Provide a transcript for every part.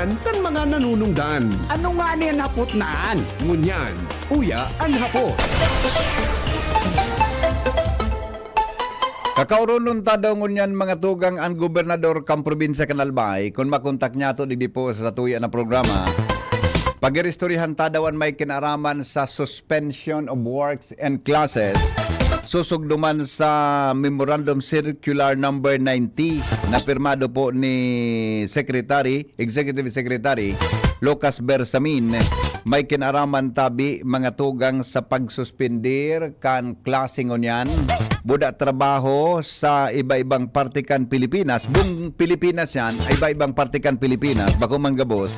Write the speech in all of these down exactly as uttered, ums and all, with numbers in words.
kan mga nanunungdan. Ano nga ni an hapot na an? Ngunyan, uya an hapot. Kakaoronon ta daw ngunyan, mga tugang, an gobernador kan probinsya kan Albay, kun makontak niyato digdi po sa satuya na programa. Pag-iristoryahan ta daw an may kinaaraman sa suspension of works and classes, sosog duman sa Memorandum Circular Number ninety na pirmado po ni Secretary, Executive Secretary Lucas Bersamin. May kinaaraman tabi, mga tugang, sa pagsuspender kan klase ngunyan, buda trabaho sa iba-ibang parte kan Pilipinas. Buong Pilipinas yan, iba-ibang parte kan Pilipinas, bako man gabos.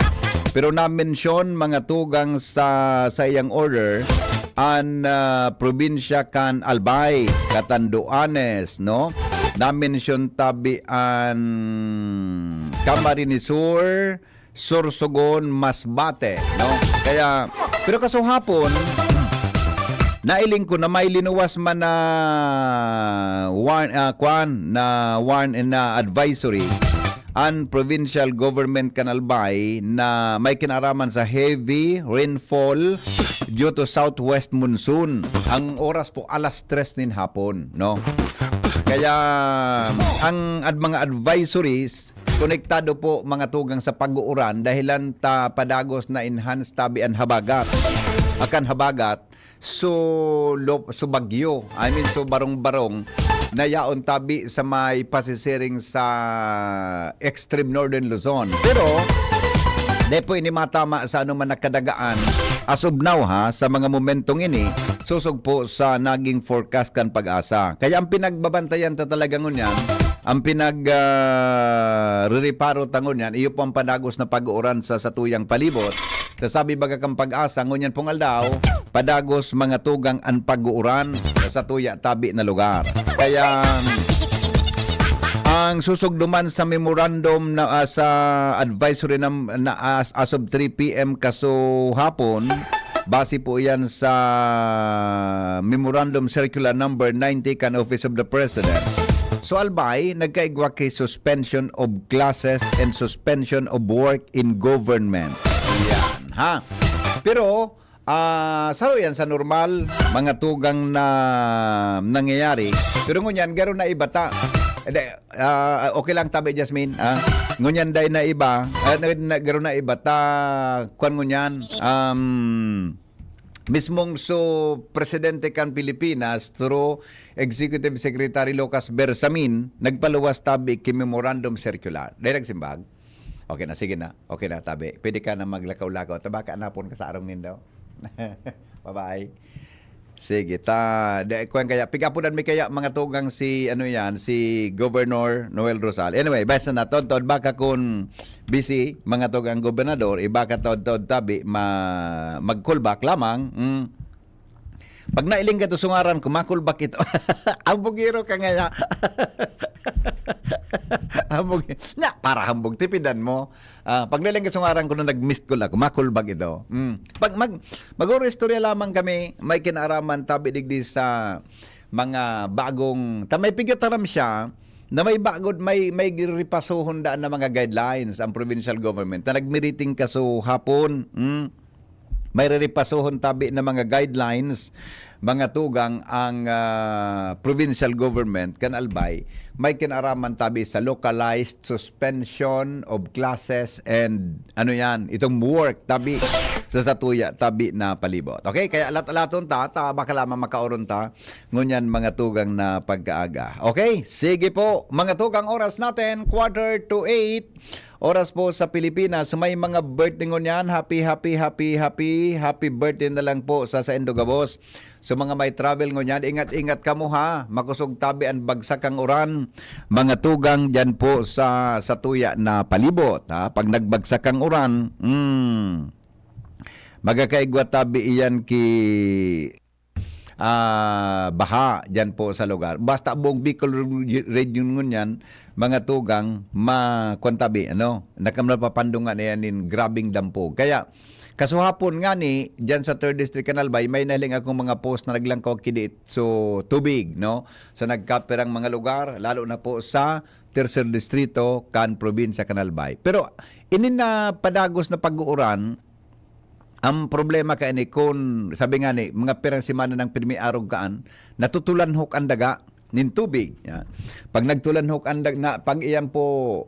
Pero na-mention, mga tugang, sa, sa iyang order, an, ah, probinsya kan Albay, Catanduanes, no? Na-mention tabi an Camarines Sur, Sorsogon, Masbate, no? Kaya, pero kasuhapon, nailing ko na may linuwas man na warn-, ah, kwan, na warn-, na advisory an provincial government kan Albay na may kinaraman sa heavy rainfall due to southwest monsoon. Ang oras po, alas tres nin hapon, no? Kaya ang ad-, mga advisories, konektado po, mga tugang, sa pag-uuran, dahilan ta padagos na enhance tabi an habagat. Akan habagat, so, lo-, so bagyo, I mean, so barong-barong, na yaon tabi sa may pasisiring sa extreme northern Luzon. Pero, di po ini matama sa anuman na kadagaan as of now, ha, sa mga momentong ini, sosog po sa naging forecast kan PAGASA. Kaya ang pinagbabantayan ta talaga ngunyan, ang pinag, ah, rereparo ta ngunyan, iyo po ang padagos na pag-uuran sa satuyang palibot. Sa sabi baga kan PAGASA, ngunyan pong aldaw, padagos, mga tugang, an pag-uuran sa satuya tabi na lugar. Kaya, ang sosog duman sa memorandum na, ah, sa advisory na, na as, as of three P M kasuhapon, base po iyan sa Memorandum Circular Number ninety kan Office of the President. So, Albay, nagkaigwa ki suspension of classes and suspension of work in government. Yan, ha? Pero, ah, saro yan sa normal, mga tugang na nangyayari. Pero ngunyan, garo na iba ta. Eh, di, ah, okay lang tabi, Jasmine, ah. Ngunyan day na iba, ah, na, na, garo na iba ta, kwan ngunyan, um, mismong so presidente kan Pilipinas through Executive Secretary Lucas Bersamin, nagpaluwas tabi ki memorandum circular. Dai nagsimbag? Okay na, sige na. Okay na, tabi. Pwede ka na maglakaw-lakaw. Tabaka napon ka sa arong nindo. Bye-bye. Sige, ta, de, kuwan kaya, pigapudan mi kaya, mga tugang, si, ano yan, si Governor Noel Rosal. Anyway, basta na, todtod, baka kun busy, mga tugang gobernador, iba ka todtod tabi, ma-, mag-call back lamang. Mm. Pag nailing ka to sungaran ko, ma-call back ito. Hambugiro ka ngaya. Hambug, na, para hambog, tipidan mo. Ah, pag nailing ka sungaran ko na nag-missed call ako, ma-call back ito. Mm. Pag mag-, mag-oro istorya lamang kami, may kinaaraman tabi digdi sa mga bagong, ta may pigataram siya, na may bagod, may, may repasohon daan na mga guidelines ang provincial government na nagmiriting kasuhapon. Mm. May rerepasohon tabi na mga guidelines, mga tugang, ang, ah, provincial government kan Albay. May kinaraman tabi sa localized suspension of classes and, ano yan, itong work tabi sa satuya tabi na palibot. Okay, kaya alat-alaton ta, ta baka lamang makaoron ta ngunyan, mga tugang, na pagkaaga. Okay, sige po, mga tugang, oras natin, quarter to eight. Oras po sa Pilipinas. So, may mga birthday ngunyan. Happy, happy, happy, happy, happy birthday na lang po sa saindo gabos. So, mga may travel ngunyan, ingat-ingat kamo, ha. Makosog tabi an bagsak kan uran, mga tugang, diyan po sa, satuya na palibot, ha. Pag nagbagsak kan uran, hmm, magkakaigwa tabi iyan ki, ah, baha diyan po sa lugar. Basta buong Bicol re-, region ngunyan, mga tugang, ma-, kwan tabi, ano, nakam-, napapandungan na yan nin grabing dampog. Kaya, Kasuhapon ngani, diyan sa Third District, Canal Bay, may nahiling akong mga post na naglangkaw ki diit so tubig, no? Sa nagkapirang mga lugar, lalo na po sa Tercer Distrito, kan probinsya Canal Bay. Pero inin na padagos na pag-uuran, ang problema kaini kun, sabi nga ni, mga pirang semana nang pirmi arog kaan, natutulanhok ang daga nin tubig. Yan. Pag nagtulanhok ang dag-, na, pag iyan po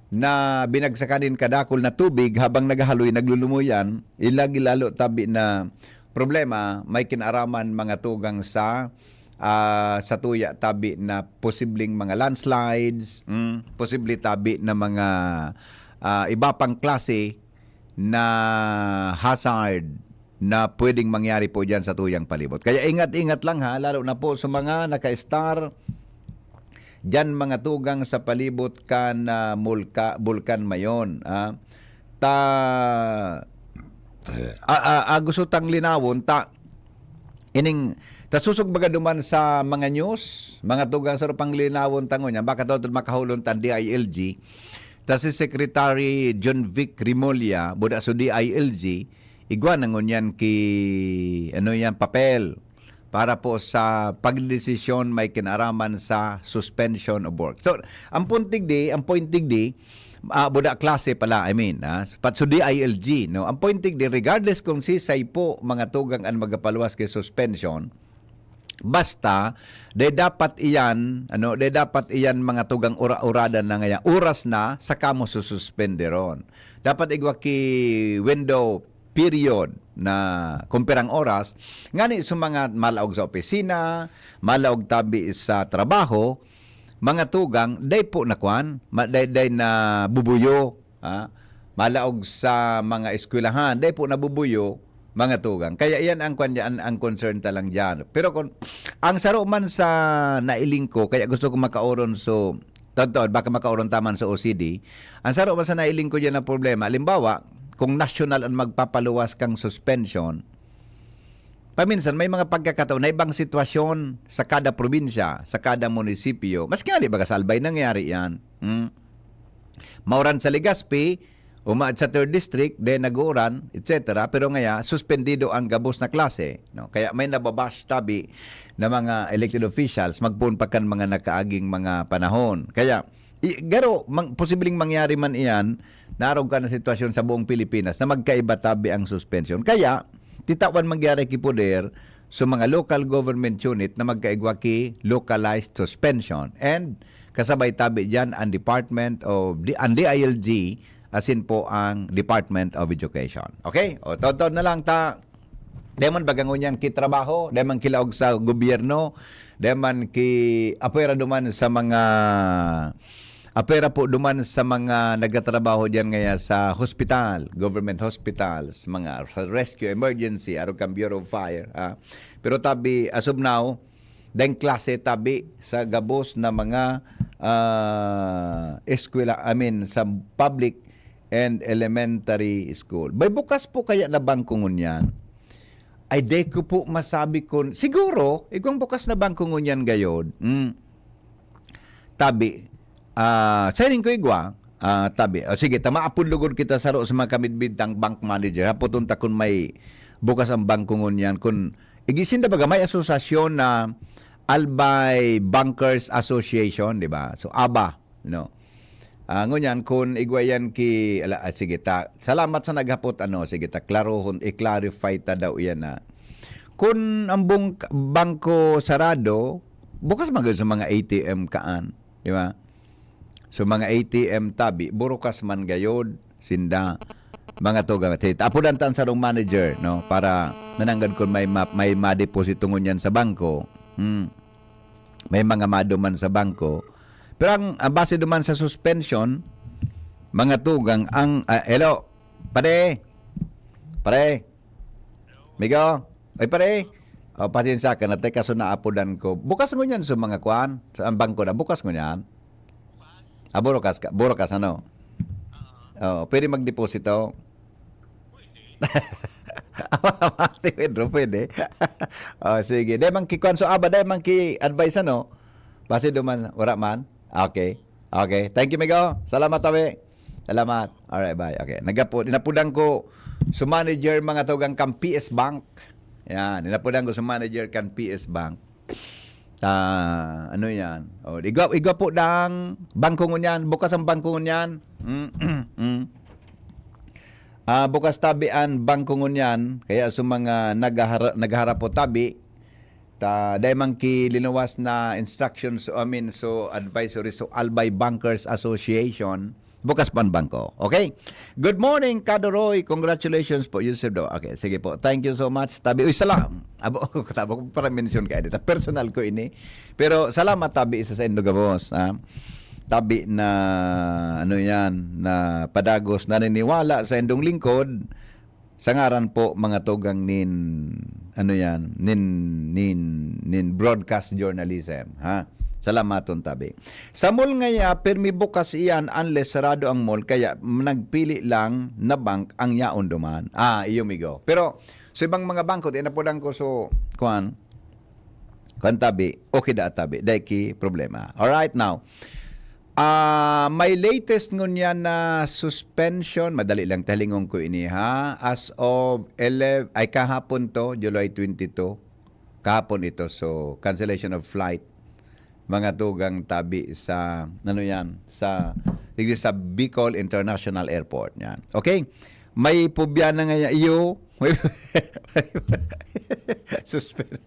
na binagsakan nin kadakul na tubig habang naghahaloy, naglulumoy yan, ilagi lalo tabi na problema, may kinaraman mga tugang sa, ah, sa tuya tabi na posibleng mga landslides, mm, posible tabi na mga, ah, iba pang klase na hazard na pwedeng mangyari po diyan sa tuyang palibot. Kaya ingat-ingat lang ha, lalo na po sa mga naka-star diyan mga tugang sa palibot kan, ah, mulka-, Bulkan Mayon, ah. Ta-, a-, a-, a-, gusto tang linawon ta ining ta susog baga duman sa mga news, mga tugang sa panglinawon ta ngunyan, baka daw makahulon tan D I L G. Ta si Secretary John Vic Remulla, buda sa D I L G, igwa na ngunyan ki, ano yan, papel para po sa pagdesisyon may kinaraman sa suspension of work. So, ang puntig di, ang point digdi, ah, buda klase pala, I mean, ah, pat so D I L G, no? Ang point digdi, regardless kung sisay po mga tugang an magapaluwas ki suspension, basta, de dapat iyan, ano, de dapat iyan mga tugang ura-urada na ngaya, oras na, saka mo sususpenderon. Dapat igwa ki window period na kung pirang oras, ngani sa mga malaog sa opisina, malaog tabi sa trabaho, mga tugang, dai po na kwan, ma-, dai, dai na bubuyo, ha? Malaog sa mga eskwelahan, dai po nabubuyo, mga tugang. Kaya iyan ang kwan, ang, ang concern ta lang diyan. Pero kung, ang saro man sa nailing ko, kaya gusto ko makauron so, totoo, baka makauron taman sa O C D, ang saro man sa nailing ko diyan na problema, halimbawa, kung national ang magpapaluwas kang suspension, paminsan may mga pagkakataon na ibang sitwasyon sa kada probinsya, sa kada munisipyo. Maski nga di baga sa Albay nangyari yan. Hmm? Mauran sa Legazpi, umaad sa third district, then nag-uuran, et cetera. Pero ngaya, suspendido ang gabos na klase, no? Kaya may nababash tabi na mga elected officials, magpoon pa kan mga nakaaging mga panahon. Kaya, i-, garo, mang-, posibleng mangyari man iyan, naarog ka na sitwasyon sa buong Pilipinas na magkaiba tabi ang suspension. Kaya, titawan mangyari ki poder sa mga local government unit na magkaigwa ki localized suspension. And kasabay tabi diyan ang Department of the, ang D I L G, asin po ang Department of Education. Okay? O, taod-taod na lang ta. Dai man baga ngunyan ki trabaho, dai man ki laog sa gobyerno, dai man ki apwera duman sa mga, apwera po duman sa mga nagtatrabaho diyan ngaya sa hospital, government hospitals, mga sa rescue, emergency, arog kan Bureau of Fire, ah. Pero tabi, as of now, daing klase tabi sa gabos na mga, ah, eskwela, I mean, sa public and elementary school. May bukas po kaya na bangko ngunyan? Ay, di ko po masabi kun, siguro, igwang bukas na bangko ngunyan gayod. Mm. Tabi, ah, siring ko igwa, ah, tabi. O, sige, ta maapod lugod kita saro sa mga kamidbid tang bank manager. Hapoton ta kun may bukas ang bangko ngunyan. Kun, igisin na baga, may asosasyon na Albay Bankers Association, di ba? So, aba, no? Ah, ngunyan, kun igwa yan ki, ala, ah, sige ta, salamat sa naghapot, ano, sige ta, klarohon, i-clarify ta daw iyan na. Kun ang bung-, bangko sarado, bukas man gayod sa mga A T M kaan, di ba? So, mga A T M tabi, burukas man gayod, sinda, mga tugang. Sige, apodan ta ang sarong manager, no? Para nananggad kun may ma-, may madeposito ngunyan sa bangko. Hmm. May mga maduman sa bangko. Pero ang, ang base duman sa suspension, mga tugang ang, ah, hello, pare, pare, migo, ay pare, oh, pasensya ka na, teka, so naapodan ko. Bukas ngunyan sa mga kwan, sa ang bangko na, bukas ngunyan. Ah, burukas ka, burukas, ano? Oh, pwede magdeposito? Ate Pedro, pwede. Oh, sige. Dai man ki kwan, so, aba, dai man ki advice, ano? Base duman, wala man? Okay. Okay. Thank you, migo. Salamat, tabi. Salamat. Alright, bye. Okay. Nagapo, inapudan ko Su manager, mga tugang, kan P S Bank. Yan, inapodan ko su manager kan P S Bank. Ah, ano yan? O, igwa, igwa po dang bangko ngunyan. Bukas ang bangko ngunyan. Mm, mm. Ah, bukas tabi an bangko ngunyan. Kaya su mga naghahara-, naghaharap po tabi, ta, dai man ki linuwas na instructions, I mean, su advisory, su Albay Bankers Association, bukas pa an bangko. Okay? Good morning, Kadoroy. Congratulations po, Yusuf Do. Okay, sige po. Thank you so much. Tabi, uy, salam. Abo, tabo ko para mention ka dito. Personal ko ini. Pero salamat, tabi, sa saindo gabos, ha? Tabi na, ano yan, na padagos naniniwala sa indong lingkod, sa ngaran po, mga tugang nin, ano yan, nin, nin, nin broadcast journalism, ha? Salamaton tabi. Sa mall ngaya, pirmi bukas iyan unless sarado ang mall, kaya nagpili lang na bank ang yaon duman. Ah, iyo, migo. Pero, sa ibang mga bangko, di na po lang ko, so, kuan, kuan tabi, okay da tabi, dai ki problema. Alright, now, ah, may latest ngunyan na suspension, madali lang, talingon ko ini, ha? As of eleven, ay, kahapon to, July twenty-two. Kahapon ito, so, cancellation of flight. Mga tugang tabi sa, ano yan, sa, digdi sa Bicol International Airport. Yan. Okay? May pubya na nga iyo. May suspension.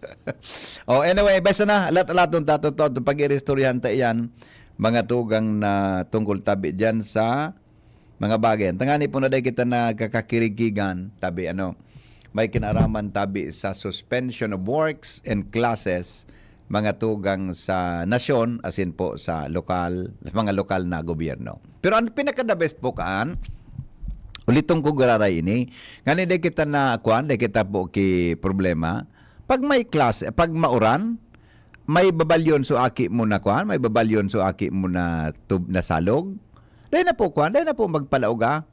Oh, anyway, basta na, alat-alat nung tatato, pag-iristoryahan ta iyan, mga tugang na tungkol tabi dyan sa mga bagay. Tangani po na dahil kita nagkakakirigigan, tabi ano, may kinaraman tabi sa suspension of works and classes, mga tugang sa nasyon, asin po sa lokal, mga lokal na gobyerno. Pero ang pinaka-the best po kaan, uliton ko gararay ini, ngani dai kita na, kuan, dai kita po ki problema. Pag may klase, pag mauran, may babalyon so aki mo na, kuan, may babalyon so aki mo na tub-, na salog. Dai na po, kuan, dai na po magpalauga.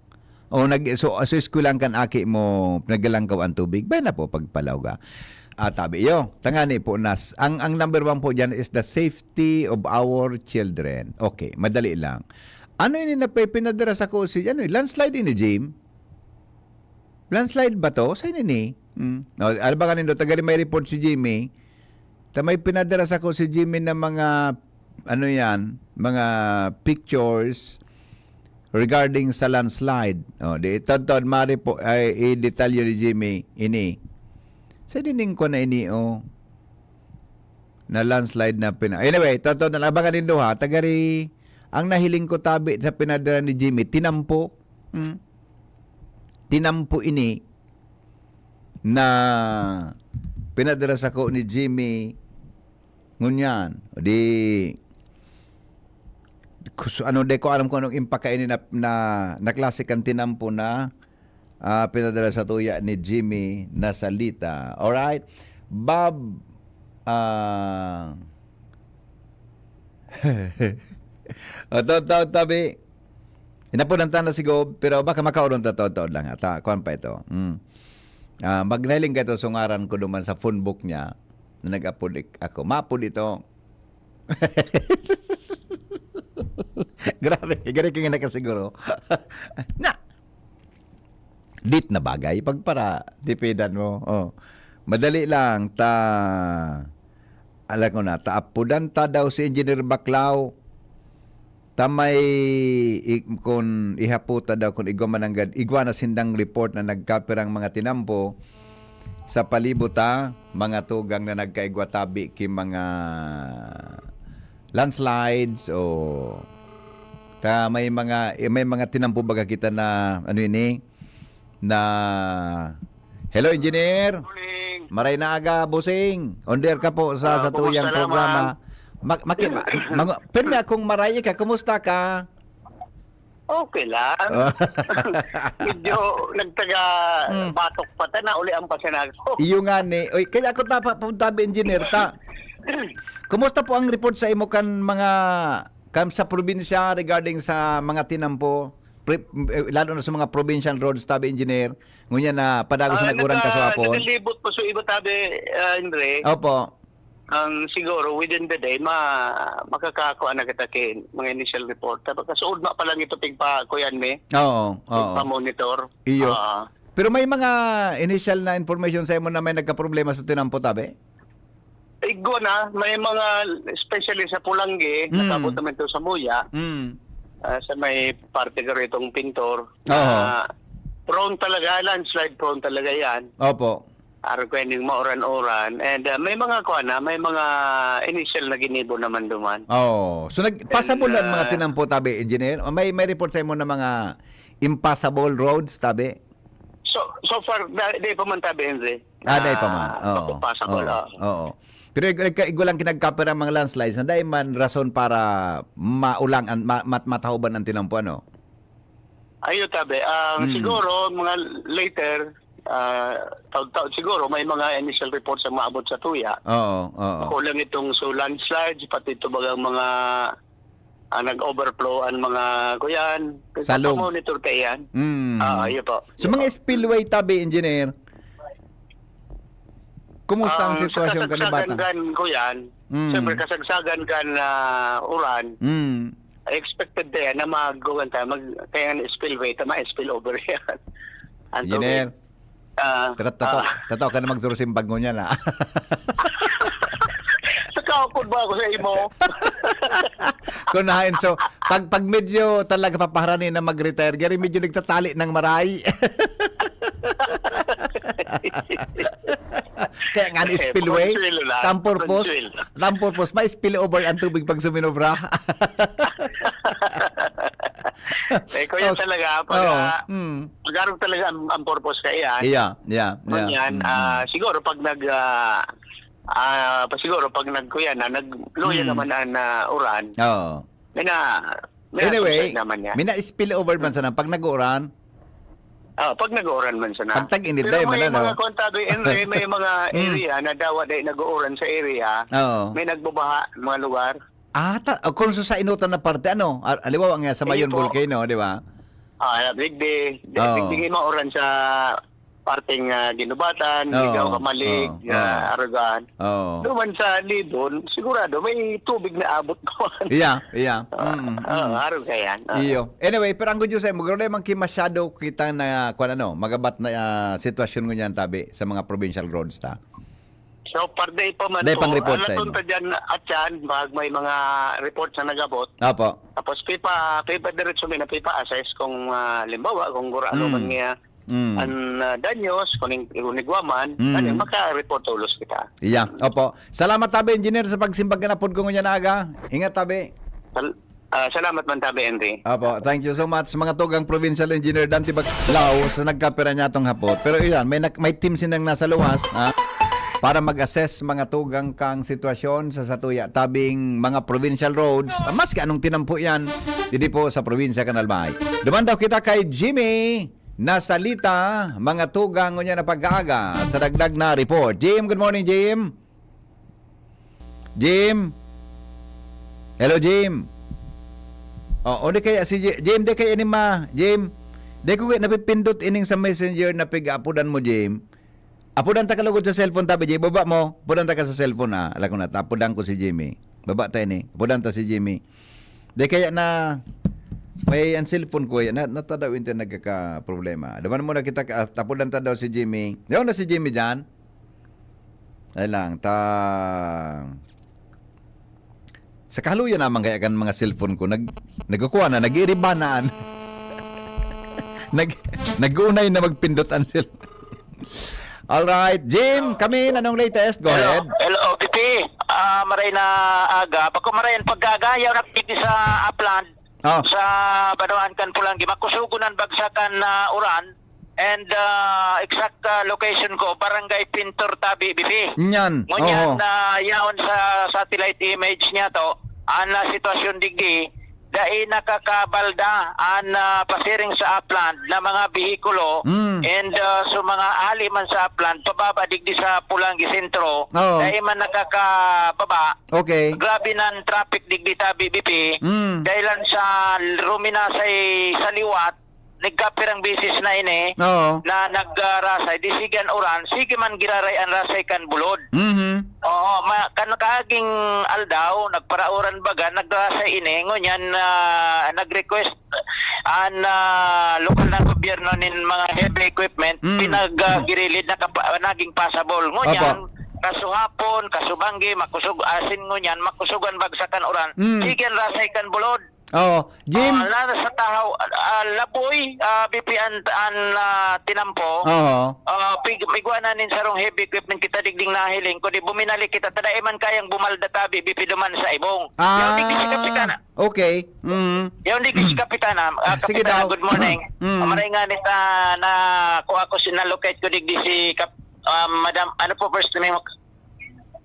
O nag-, so, so eskwelahan kan aki mo, nagalangkaw ang tubig, bay na po pagpalauga. At tabi iyo, tangani po nas, ang, ang number one po dyan is the safety of our children. Okay, madali lang. Ano ini na pe-, pinadara sa ko si, ano, landslide ini, Jim? Landslide ba to? Sa ini ni? Hmm. O, ano ba kanin do? Taga may report si Jimmy. Ta may pinadara sa ko si Jimmy na mga, ano yan, mga pictures regarding sa landslide. O, di, tadtad, mari po, ay, i-detalyo ni Jimmy, ini. Sa dining ko na ini, o, na landslide na pina-, anyway, totoo na, abangan nindo ha, tagari, ang nahiling ko tabi sa pinadara ni Jimmy, tinampo. Hmm? Tinampo ini na pinadara sa ko ni Jimmy ngunyan. O di, kus-, ano, di ko alam kung anong impaka ini na, na, na klase kan tinampo na, ah, pinadala sa tuya ni Jimmy Nasalita. Alright? Bob, ah, o, taod-taod tabi. Inapunan ta na si Gob, pero baka makaurong ta taod-taod lang. Ata, kuwan pa ito. Mm. Ah, magnahiling ka ito, sungaran ko duman sa phone book niya na nag-apod ik-, ako. Mapod ito. Grabe, gari ka nga nakasiguro. Na! Dit na bagay, pagpara, tipidan mo. Oh. Madali lang, ta, alam ko na, taapudan ta daw si Engineer Baclao. Ta may, i-, kun ihaputa daw, kun igwa man nanggad, igwa na sindang report na nagkapirang mga tinampo sa palibot, ha, mga tugang na nagkaigwa tabi ki mga landslides o ta may mga, eh, may mga tinampo baga kita na, ano ini, na, hello, Engineer. Morning. Maray na aga, bossing. On air ka po sa, ah, sa tuyang programa. Kumusta naman? Ma-, maki-, ma-, mga, pirmi akong maray ka. Kumusta ka? Okay lang. Medyo nagtaga, hmm, batok pa ta, naulian pa siya na ako. Iyo nga ni. Oy, kaya ako ta pa, puntabi, Engineer, ta. Kumusta po ang report sa imo kan mga, kan sa probinsya regarding sa mga tinampo? Pre-, eh, lalo na sa mga provincial roads, tabi, Engineer. Ngunyan na padagos na nag-uran ka sa hapon. Ah, naga-, nagalibot pa so iba, tabi, ah, Henry. Opo. Ang siguro, within the day, ma-, makakakuha na kita kin mga initial report. Tapos, kasuod na pa lang ito, pigpa-, kuyan mi. Oo, oo. Pigpa-monitor. Iyo. Ah. Pero may mga initial na information sa imo na may nagkaproblema sa tinampo, tabi? Igwa na, may mga, especially sa Pulanggi, Mm. nakabot naman ito sa Muya, Mm. ah, sa may parte ka ritong Pintor, Oo. ah, prone talaga, landslide prone talaga yan. Opo. Araw kayo yung mauran-uran. And, ah, may mga kuha na, may mga initial na ginibo naman duman. Oo. So, nag-, And, passable ang mga ah, tinampo, tabi, engineer? O may, may report sa imo na mga impassable roads, tabi? So, so far, da-, di pa man, tabi, Henry. Ah, dai pa man. Ah, Oo. Passable, Oo. oo. Oo. Pero ig-, ig-, igwa lang kinagkapira ang mga landslides na dai man rason para maulang an-, ma-, mat-, matahoban ang tinampo, ano? Ayo, tabi. Ang Hmm. siguro, mga later, ah, taod-taod siguro, may mga initial reports ang maabot sa tuya. Oo, oo. Kulang itong so landslides, pati ito bagang mga, ah, nag-overflow ang mga kuyan. Salog. Monitor kayo yan. Mm. Ah, iyo po. So, Iyo mga po. spillway, tabi, engineer, kumusta ang Ah, sa sitwasyon kasagsagan kanibata? kan, kuyan, Mm. siyempre, kasagsagan kan, ah, uran, Mm. expected na yan na mag-, kuwan ta, mag-, kaya nga spillway, ta, ma-spill over yan. Ang Engineer, tubig. Ah, tara, tato, ah. tato ka na magsurusimbag ngunyan, ah. Nakaukod ba ako sa imo? Kunahin, so, pag, pag medyo talaga papaharani na mag-retire, gari medyo nagtatali ng maray. Kaya nga ni Eh, spillway, pakonsuelo lang, tampurpos, pakonsuelo. tampurpos, may spill over ang tubig pag suminobra. Eh, kuya, Oh, talaga, pag, oh, ah, mm. pag-arog talaga ang, ang purpose ka, iya. Iya, iya, iya. Ngunyan, Mm, ah, mm. siguro pag nag, ah, ah, pa-, siguro pag nag-, kuya na, nagluya Mm. naman ang, ah, uran, Oo. may na, may Anyway, na-subside naman niya. may na-spill over man Mm. sana pag nag-uuran? Ah, pag nag-uuran man sana. Pag tag-init, Pero dahil may man, ano? mga kontabi, Henry, may mga Mm. area na dawa dahil nag-uuran sa area, Oo. may nagbabaha, mga lugar. Ah, ta-, oh, kung sa, sa inutan na parte, ano? Ah, halimbawa nga sa Ayun Mayon po. Volcano, di ba? Ah, digdi, di-, Oo. digdi nga mauran sa parteng, ah, Guinobatan, Oo, Ligao, Camalig, oo, ah, oo. Arugan. Oo. Duman sa Libon, sigurado may tubig na abot ko. Iya, iya. Ah, Mm, oo, mm. araw ka yan. Oo. Iyo. Anyway, pero ang good news ay, magkaroon man ki masyado kita na, kwan ano, magabat na, ah, sitwasyon ngunyan, tabi, sa mga provincial roads, ta? So, par day pa man Day po. pang report Ang sa imo. natunta dyan, at yan, pag may mga report na nag-abot, Apo. tapos pipa-, pipa-diretso mi na pipa-assess kung, ah, halimbawa, kung gurano Mm. man niya Mm. ang, ah, danyos, kung ning-, kung nigwa man, Mm. ano, maka-report tolos kita. Yeah, opo. Salamat, tabi, engineer, sa pagsimbag kan apod ko ngunyan na aga. Ingat, tabi. Sal-, Ah, salamat man tabi, Henry. Apo, thank you so much, mga tugang Provincial Engineer Dante Baclao, sa nagkapira niya tong hapot. Pero iyan, may nak-, may team sinang nasa luwas, ha? Para mag-assess mga tugang kang sitwasyon sa satuya tabing mga provincial roads, ah, maski anong tinampo yan, didi po sa probinsya kan Albay. Duman daw kita kay Jimmy Nasalita, mga tugang, ngunyan na pag-aaga, sa dagdag na report. Jim, good morning, Jim. Jim? Hello, Jim? Oh, o di kaya si Ji-, Jim, di kaya ni ma, Jim? Di ko kaya napipindot ining sa messenger na pig-aapodan mo, Jim. Apodan ta ka lugod sa cellphone, tabi, Jim. Baba mo. Apodan ta ka sa cellphone, ah. Alam ko na, apodan ko si Jimmy. Baba tayo ni. Apodan ta si Jimmy. Di kaya na, may ang cellphone ko, yan, na, natadaw yung nagkakaproblema. Duman mo na kita, ka-, apodan ta daw si Jimmy. Yaw na si Jimmy dyan. Ay lang, ta, sa kahaluyan naman kaya kan mga cellphone ko, nag-, nagkukuha na, nag-iiribanaan. Nag-, nag-uunay na magpindot ang cell-, Alright, Jim, kami, anong latest? Go Hello, ahead. hello, P P. Ah, maray na aga. Bako maray ang pag-aga, yaw na P P sa Upland. Oh. Sa Banwaan kan Pulanggi. Makusugon ang bagsakan na uran. And, ah, exact, ah, location ko, Barangay Pintor, Tabi, Bibi. Nyan. Ngunyan, Oho. na yaon sa satellite image niya to, ang, ah, sitwasyon digdi, dai nakakabalda an, ah, pasiring sa Upland na mga behikulo Mm. and, ah, so mga hali man sa Upland, pababa digdi sa Pulanggi Sentro, Oo. dai man nakakababa. Okay. Grabe na ang traffic digdi, Tabi, Bibi. Mm. Dahilan sa ruminasay sa liwat, nagkapirang beses na ini Oo. na nagrasay, di sige an uran, sige man giraray an rasay kan bulod. Mhm. Oo, ma-, kan kaaging aldaw, nagparauran baga, nagrasay ini, ngunyan, ah, nag-request an, ah, lokal na gobyerno nin mga heavy equipment, Mm. pinag, ah, girilid na kapa-, naging passable. Ngunyan, Opo. kasuhapon, kasubanggi, makusog asin ngunyan, makusog an bagsak kan uran. Mm. Sige an rasay kan bulod. Oo. Jim? Ah, lalo sa tahaw, ah, laboy, ah, B P an, an, ah, tinampo. Oo. Ah, pig-, igwa na nin sarong heavy equipment kita digding nahiling, kundi buminalik kita, ta dai man kayang bumalda tabi, B P duman sa ibong. Ah, Yaw, digdi si Kapitana. okay. Mm. Yaw, digdi si Kapitana. Ah, Sige Kapitana, daw. good morning. Mm. Ah, maray nga ni ta na, kung ako si, na-locate ko digdi si Kap-, ah, Madam, ano po first name mo?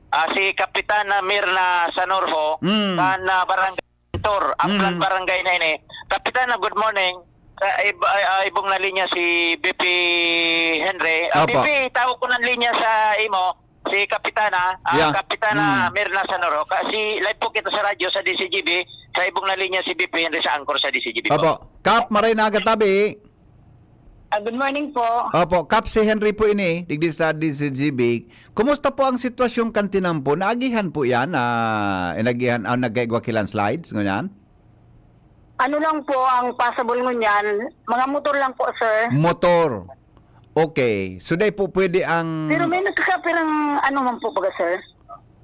Ah, si Kapitana Mirna Sanorho, Mm. kan, ah, barangay Pintor, Aplan Mm. Barangay na ini. Kapitana, good morning. Sa ib-, ah, ah, ibong na linya si B P Henry. Ah, Opo. B P, tawag ko ng linya sa imo, si Kapitana, ah, Yeah. Kapitana Mm. Mirna Sanoro. Kasi live po kita sa radyo sa D C G B. Sa ibong na linya si B P Henry sa anchor sa D C G B po. Opo. Kap, maray na aga tabi. Ah, good morning po. Opo, Kap, si Henry po ini, digdi sa D C G B. Kumusta po ang sitwasyon kan tinampo? Naagihan po yan? Ah, inagihan, ah, nagkaigwa ki landslides, ngunyan? Ano lang po ang possible ngunyan? Mga motor lang po, sir. Motor. Okay. So, dai po pwede ang Pero may nagkakapirang ano man po baga, sir,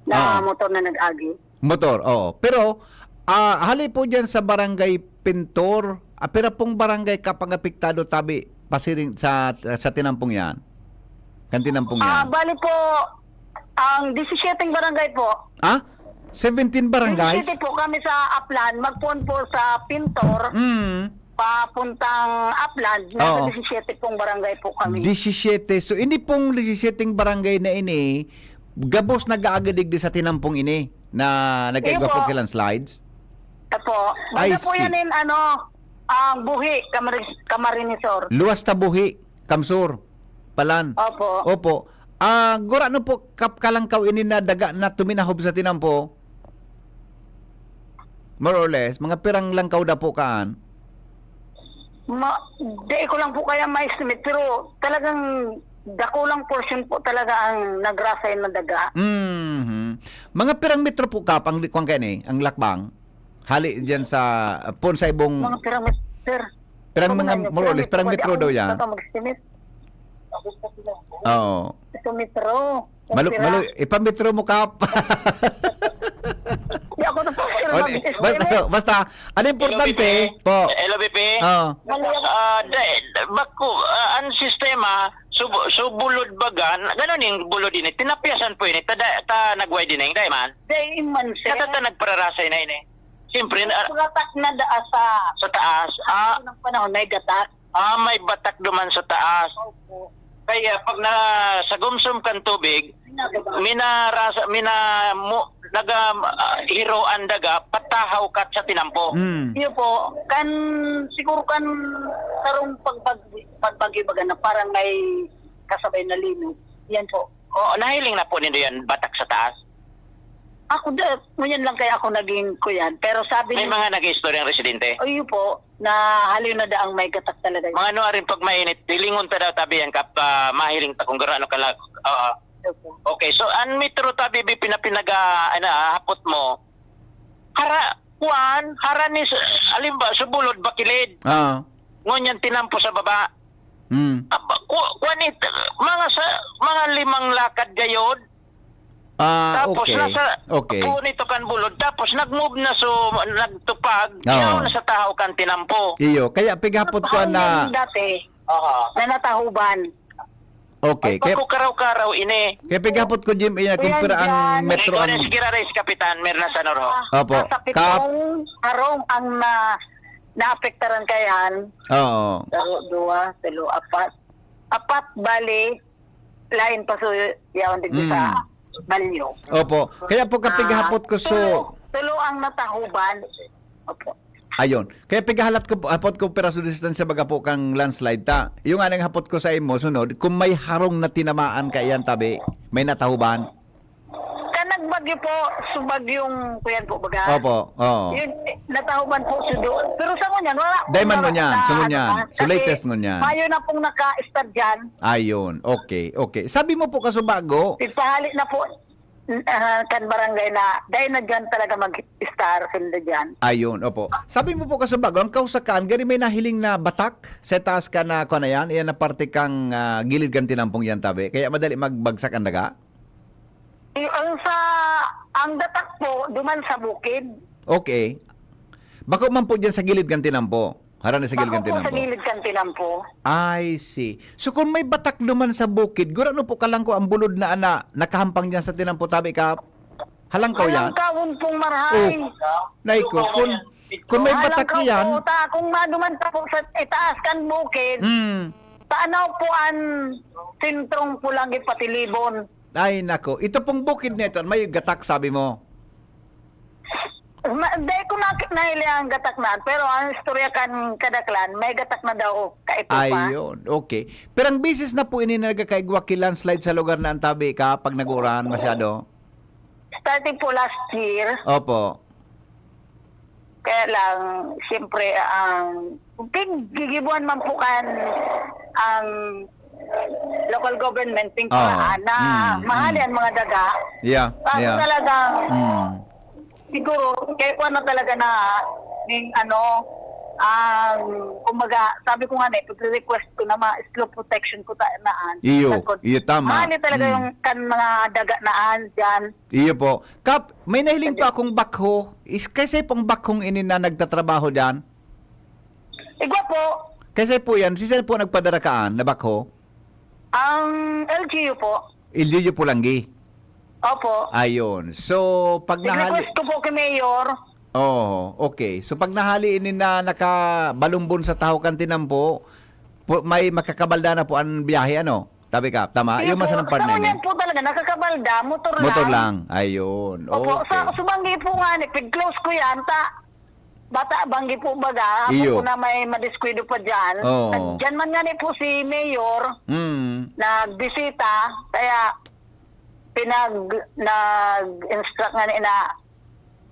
na Oo. motor na nag-agi. Motor, oo. Pero, ah, hali po diyan sa Barangay Pintor, ah, pira pong barangay kapag apektado tabi pasiring sa, sa tinampong yan? Kan tinampong Ah, yan? bali po, ang disisiete barangay po. Ah? Seventeen barangay? Disisiete po kami sa Aplan, magpoon po sa Pintor, Mm. papuntang Aplan, nasa Oo. disisiete pong barangay po kami. Disisiete. So, ini pong disisiete barangay na ini, gabos nag-aagadig di sa tinampong ini na Iyo nagkaigwa po po. ki landslides? Opo. I Banda po see. yan in, ano, ang Buhi, Camari-, Camarines Sur. Luwas ta Buhi, Kamsur, Palan. Opo. Opo. Ah, gurano po kap-, kalangkaw ini na daga na tuminahob sa tinampo? More or less, mga pirang langkaw da po kaan? Ma-, di ko lang po kaya ma-estimate, pero talagang dakulang portion po talaga ang nagrasay na daga. Mhm. Mga pirang metro po, Kap, ang likwang kayan eh, ang lakbang? Hali diyan sa, pon sa ibong Mga pirang met-, sir. Pirang Kung mga, ano, more or pirang less, pirang metro, metro pwede daw akong yan? baka mag-estimate. Oo. Ito metro. Malu-, Pira? malu-, ipametro mo, Kap. Di ako na po, sir, O, di, mag-estimate. basta, basta, ano importante Hello, B P. po? Hello, B P. Oo. Mali ako. Ah, da-, bako, ah, ang sistema, sub-, subulod bagan, ganun yung bulod ini. Tinapyasan po ini. Ta, da-, ta nagway din, eh, dai man. Dai man, sir. Kata ta nagpararasay na ini. Siyempre, na, Gatak na daa sa sa taas. Ah, ng panahon, may gatak. Ah, may batak duman sa taas. Opo. Kaya pag na, sa gumsom kan tubig, Ginagawa. minarasa, mina-, mu-, naga, ah, hiro ang daga, patahaw kat sa tinampo. Mm. Iyo po. Kan, siguro kan sarong pagbag-, pagbagyo baga na parang may kasabay na linog. Yan po. Oo, nahiling na po nindo yan, batak sa taas? Ako da, ngunyan lang kaya ako naging kuyan. Pero sabi May ni mga nag-iistorya ang residente? Iyo po, na haliw na daang may gatak talaga. Mga ano rin pag mainit, hilingon ta daw tabi yan, kap-, ah, mahiling ta kung garo ano ka lang. Oo. Opo. Okay, so ang metro tabi, bi-, pinapinaga, ano, ah, hapot mo, hara, kuan, hara ni, s-, alimba, subulod, bakilid. Ah. Ngunyan tinampo sa baba. Mm. Aba, ku-, kuan it-, mga sa, mga limang lakad gayod. Ah, Tapos okay. nasa Okay. puno ito kan bulod. Tapos nag-move na so, nagtupag. Oo. Yaon na sa tahaw kan tinampo. Iyo, kaya pigapot ko Tahaw na yan dati, Aha. na natahuban. Okay, Ay, kaya pagkukaraw-karaw ini. Kaya pigapot ko, Jim, iya, kung Ayan pira ang dyan. metro Ikaw ang na si Kiraray, si Kapitan Mirna Sanoro. Ah, Opo. nasa Kap- pitong harong ang na, naapektaran kayan. Oo. Daro, duwa, tulo, apat. Apat, bali, lain pa so yaon digdi Mm. sa Balyo. Opo. Kaya po kapig Ah, hapot ko so tulo, tulo ang natahuban. Opo. Ayun. Kaya pigahalat ko, hapot ko piraso distansya baga po kang landslide ta. Yung anong hapot ko sa imo, sunod, kung may harong na tinamaan ka iyan tabi, may natahuban. Ka nagba-, Lagi po, sa bagyong, kuyan po, baga. Opo, oo. Yun, natahuman po sa doon. Pero sa ngunyan, wala po. Dahil man na- ngunyan, na- sa ngunyan. ano pa. So, Kasi latest ngunyan. Mayo na pong naka-start dyan. Ayun, okay, okay. Sabi mo po, Kasubago, Ipahali na po ah, kan barangay na, dahil na dyan talaga mag-star, sila dyan. Ayun, opo. Sabi mo po, Kasubago, ang kausakan, gari may nahiling na batak sa taas ka na, kung ano yan, iyan na parte kang ah, gilid kan tinampong yan, tabi. Kaya madali magbagsak ang daga? Eh, ang sa, ang datak po, duman sa bukid. Okay. Bako man po dyan sa gilid kan tinampo. Harani sa gilid kan tinampo. Bako po sa gilid kan tinampo. I see. So kung may batak duman sa bukid, gurano po kalangko ang bulod na ana, nakahampang dyan sa tinampo, tabi ka? Halangkaw yan? Halangkawon pong marahay. Oh, naiko, kung, kung may batak Halangkaw yan. Po, ta, kung maduman ta po sa itaas kan bukid, mm. Tanaw po an sentrong Pulanggi pati Libon. Ay nako, ito pong bukid na ito, may gatak sabi mo. Ma, dai ko na naili ang gatak na, pero ang istorya kan kadaklan, may gatak na daw kaipupa. Ayun, okay. Pero ang bisis na po ini na nagkakaigwa ki landslide sa lugar na antabi ka pag nag-uurahan masyado? Starting po last year. Opo. Kaya lang, siyempre, ang gigibuhan man po kan ang local government, ting Oo. na Mm, mahali mm. ang mga daga. Yeah, Tapos yeah. talagang, Mm. siguro, kaya ko na talaga na, ning ano, ang, kumbaga, sabi ko nga na, pag-request ko na ma-slope protection ko ta naan. Iyo, Tagkod. iyo, tama. Mahali talaga Mm. yung kan mga daga naan dyan. Iyo po. Kap, may nahiling pa akong bakho. Is, kasi pong bakhong ini na nagtatrabaho dyan? Igwa po. Kasi po yan, si saan po nagpadara kaan na bakho? Ang L G U po. L G U po langgi? Opo. Ayun. So, pag nahali... I-request ko po kay Mayor. Oo, okay. So, pag nahali ini na nakabalumbon sa taho kan tinampo, po, may makakabalda na po ang biyahe, ano? Tabi ka, tama? Iyo Yung po. masanang Sa partner niya? Ngunyan po talaga, nakakabalda, motor lang. Motor lang. Ayun. Opo, Okay. sa, sa banggi po nga, ni, pig-close ko yan, ta, bata, banggi po baga, hapon Iyo. po na may madiskwido pa dyan. Oo. Nag, dyan man nga ni po si Mayor, Mm. nagbisita, kaya pinag, nag-instruct nga ni na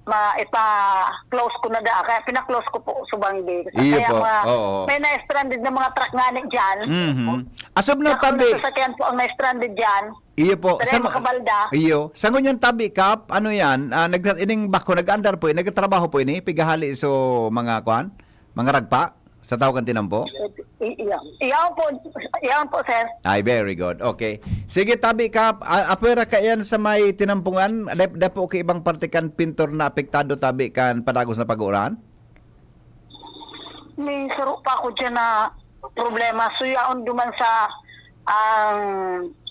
ma, ipa-close ko na da, kaya pina-close ko po sa banggi. Iyo Kaya po. mga, Oo. may na-stranded na mga truck nga ni dyan. Mhm. Asub na Truck tabi. na sasakyan po ang na-stranded dyan. Iyo po. Sa Sa ma- makabalda. Iyo. Sa ngunyan tabi, Kap, ano yan? Ah, nag, ining bako, nag-andar po, eh, nagtatrabaho po ini, pigahali so mga kwan, mga ragpa, sa tawag kan tinampo? I- Iyan. Iyan po, iyan po, sir. Ay, very good. Okay. Sige, tabi, Kap, a- apwera ka yan sa may tinampungan, dep, depo ka ibang parte kan pintor na apektado, tabi, kan padagos na pag-uuran? May saro pa ako dyan na problema. Suyaon duman sa ang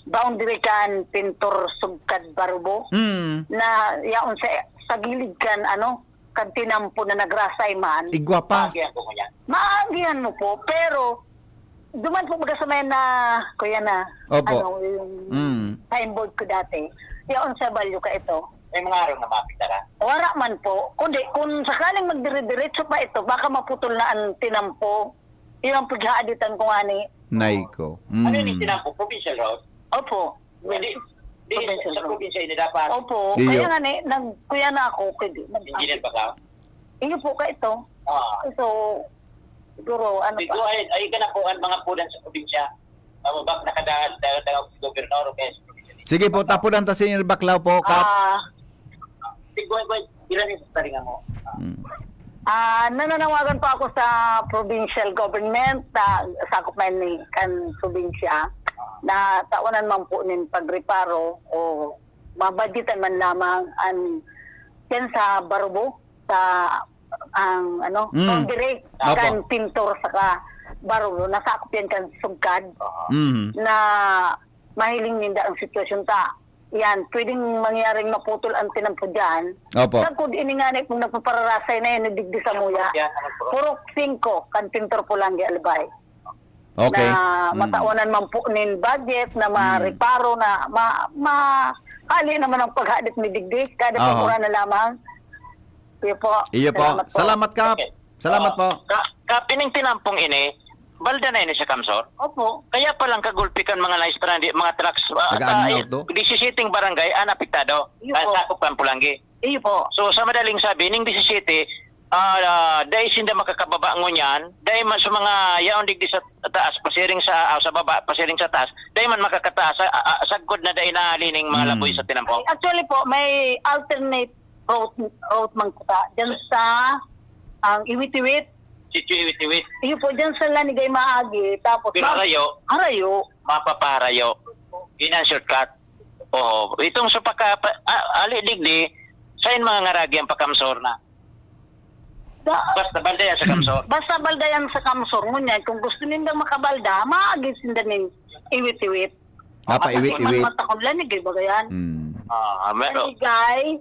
boundary kan Pintor Sugkad Barubo Mm. na yaon sa sa gilid kan ano kan tinampo na nagrasay man. Igwa pa. Maagihan ko kanya. Maagihan mo po, pero duman po baga sa may na kuya na Opo. ano yung Mm. signboard ko dati. Yaon sa balyo ka ito. May mga araw na mapitara. Wala man po. Kundi kung sakaling magdire-diretso pa ito, baka maputol na ang tinampo. Iyon ang paghahaditan ko nga ni. Nay ko. Ano ni Mm. tinampo? Provincial road? Opo. Hindi. Hindi, Provincial sa road. Probinsya ini dapat. Opo. Iyo. Kaya nga ni, nagkuya na ako. Kaya di, nag- Engineer ba ka? Iyo po, ka ito. Ah. So, siguro, ano Dito pa? Ay, ay ka na po ang mga pulan sa probinsya. Mababak na kada, kada, kada gobernador o kaya sa probinsya. Sige po, tapulan ta, Senior Baclaw po. Kap- Ah, Tigway-gway, ilan yung sa talinga mo? Mm. Ah, nananawagan po ako sa provincial government, sa sakop man ni kan probinsya, na taonan man po nin pagreparo o mabadgetan man lamang an yan sa Barubo, sa ang ano, Mm. boundary Opo. kan Pintor saka Barubo, nasakop yan kan Sugkad, Mm. na mahiling ninda ang sitwasyon ta. Yan, pwedeng mangyaring maputol ang tinampo dyan. Opo. Sagkod ini nga ni kung nagpapararasay na yan, digdi sa muya. Yan, ano po? Purok singko, kan Pintor Pulanggi Albay. Okay. Na Mm. mataonan man po nin budget na Mm. mareparo na ma, ma, hali naman ang paghadit ni digdi. Kada Aha. pag-uran na lamang. Iyo po. Iyo po. Salamat po. Salamat, Kap. Okay. Salamat Ah, po. Ka, kapining tinampong ini, Balda na ini sa Kamsor? Opo. Kaya palang kagulpi kan mga na-stranded, mga trucks, ah, Tagaan ta-, na auto? Disisiteng barangay an apektado. Iyo Ang po. sakop kan Pulanggi. Iyo po. So, sa madaling sabi, ning disisete, ah, dai sinda makakababa ngunyan, dai man sa mga yaon digdi sa taas, pasiring sa, ah, sa baba, pasiring sa taas, dai man makakataas, sa, ah, ah, sagkod na dai na lining mga Hmm. laboy sa tinampo. Actually po, may alternate route, route man kita. Diyan sa, ang Iwit-Iwit. Sitio Iwit-Iwit. Iyo po, diyan sa Lanigay Maagi. Tapos, Pero ma- harayo. Harayo. Mapapaharayo. Yun ang shortcut. Oo. Itong sa pagka-, pa-, ah, ali digdi, sain mga ngaragi ang pakamsor na? Da- Basta balda yan sa kamsor. Basta balda yan sa kamsor. Ngunyan, kung gusto nindang makabalda, maagi sinda ning Iwit-Iwit. Ah, pa Iwit-Iwit. Matakon lang, nigay ba yan? Hmm. Ah, meron. Nigay,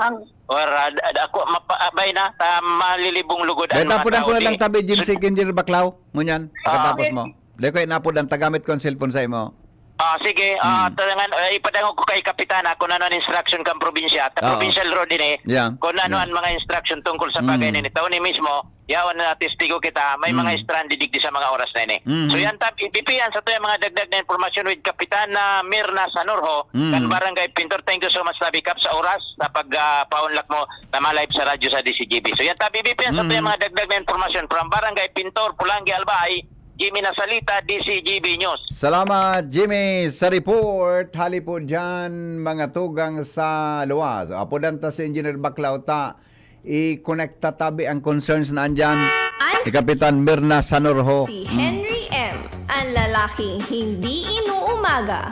ang Or, ah, da-, da-, ako, mapa-, abay na, ta-, malilibong lugod ang Dahil mga tapunan tao ko na di. lang tabi, Jim, si Engineer Baclaw, ngunyan, Ah. pagkatapos mo. Dahil ko inapod ang tagamit ko ang cellphone sa imo. Ah, sige, ah, Hmm. talangan, eh, ipadangog ko kay Kapitana kung ano ang instruction kang probinsya. Ta Oo. provincial road din eh. Yeah. Kung ano Yeah. ang mga instruction tungkol sa bagay Hmm. na ito. Ni mismo, yaon na testigo kita, may mga Hmm. stranded digdi sa mga oras na ini. Hmm. So yan, tab, ibipian sa to yung mga dagdag na impormasyon with Kapitan na Mirna Sanurho, Hmm. kan Barangay Pintor. Thank you so much, Tabi Kap, sa oras, sa pag, ah, paunlak mo na ma-live sa radyo sa D C G B. So yan, Tabi, ibipian sa to yung Hmm. mga dagdag na impormasyon from Barangay Pintor, Pulangi, Albay, Jimmy Nasalita, D C G B News. Salamat, Jimmy, sa report. Hali po dyan, mga tugang sa luwas. Apodan ta si Engineer Baclaw ta. I-connect ta tabi ang concerns na andyan. Ay! Ni Kapitan Mirna Sanurho. Si Mm. Henry M, ang lalaking hindi inuumaga.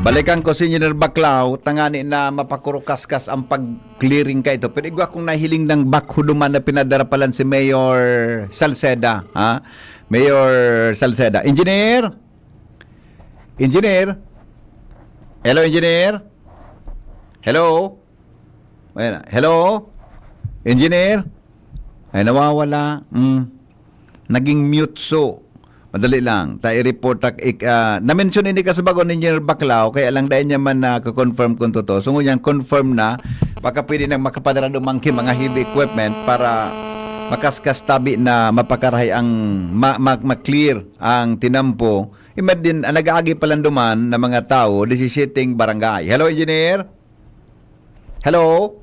Balikan ko si Engineer Baclaw, tangani na mapakurukaskas ang pag-clearing ka ito. Pero igwa kong nahiling ng backhoe duman na pinadara palan si Mayor Salceda, ha? Mayor Salceda. Engineer? Engineer? Hello, engineer? Hello? Ayan, hello? Engineer? Ay, nawawala. Mm. Naging mute so. Madali lang. Ta i-report tak ik-, ah, na-mention ini ka sa bago ni Engineer Baclaw, kaya lang dahil niya man na confirm kung totoo. So, ngunyan, confirm na, baka pwede nang makapadara duman ki mga heavy equipment para makaskas tabi na mapakarahay ang ma-, ma-, ma-clear ang tinampo. Imagine, ang nag-aagi pa lang duman na mga tao, disisiyete barangay. Hello, engineer? Hello?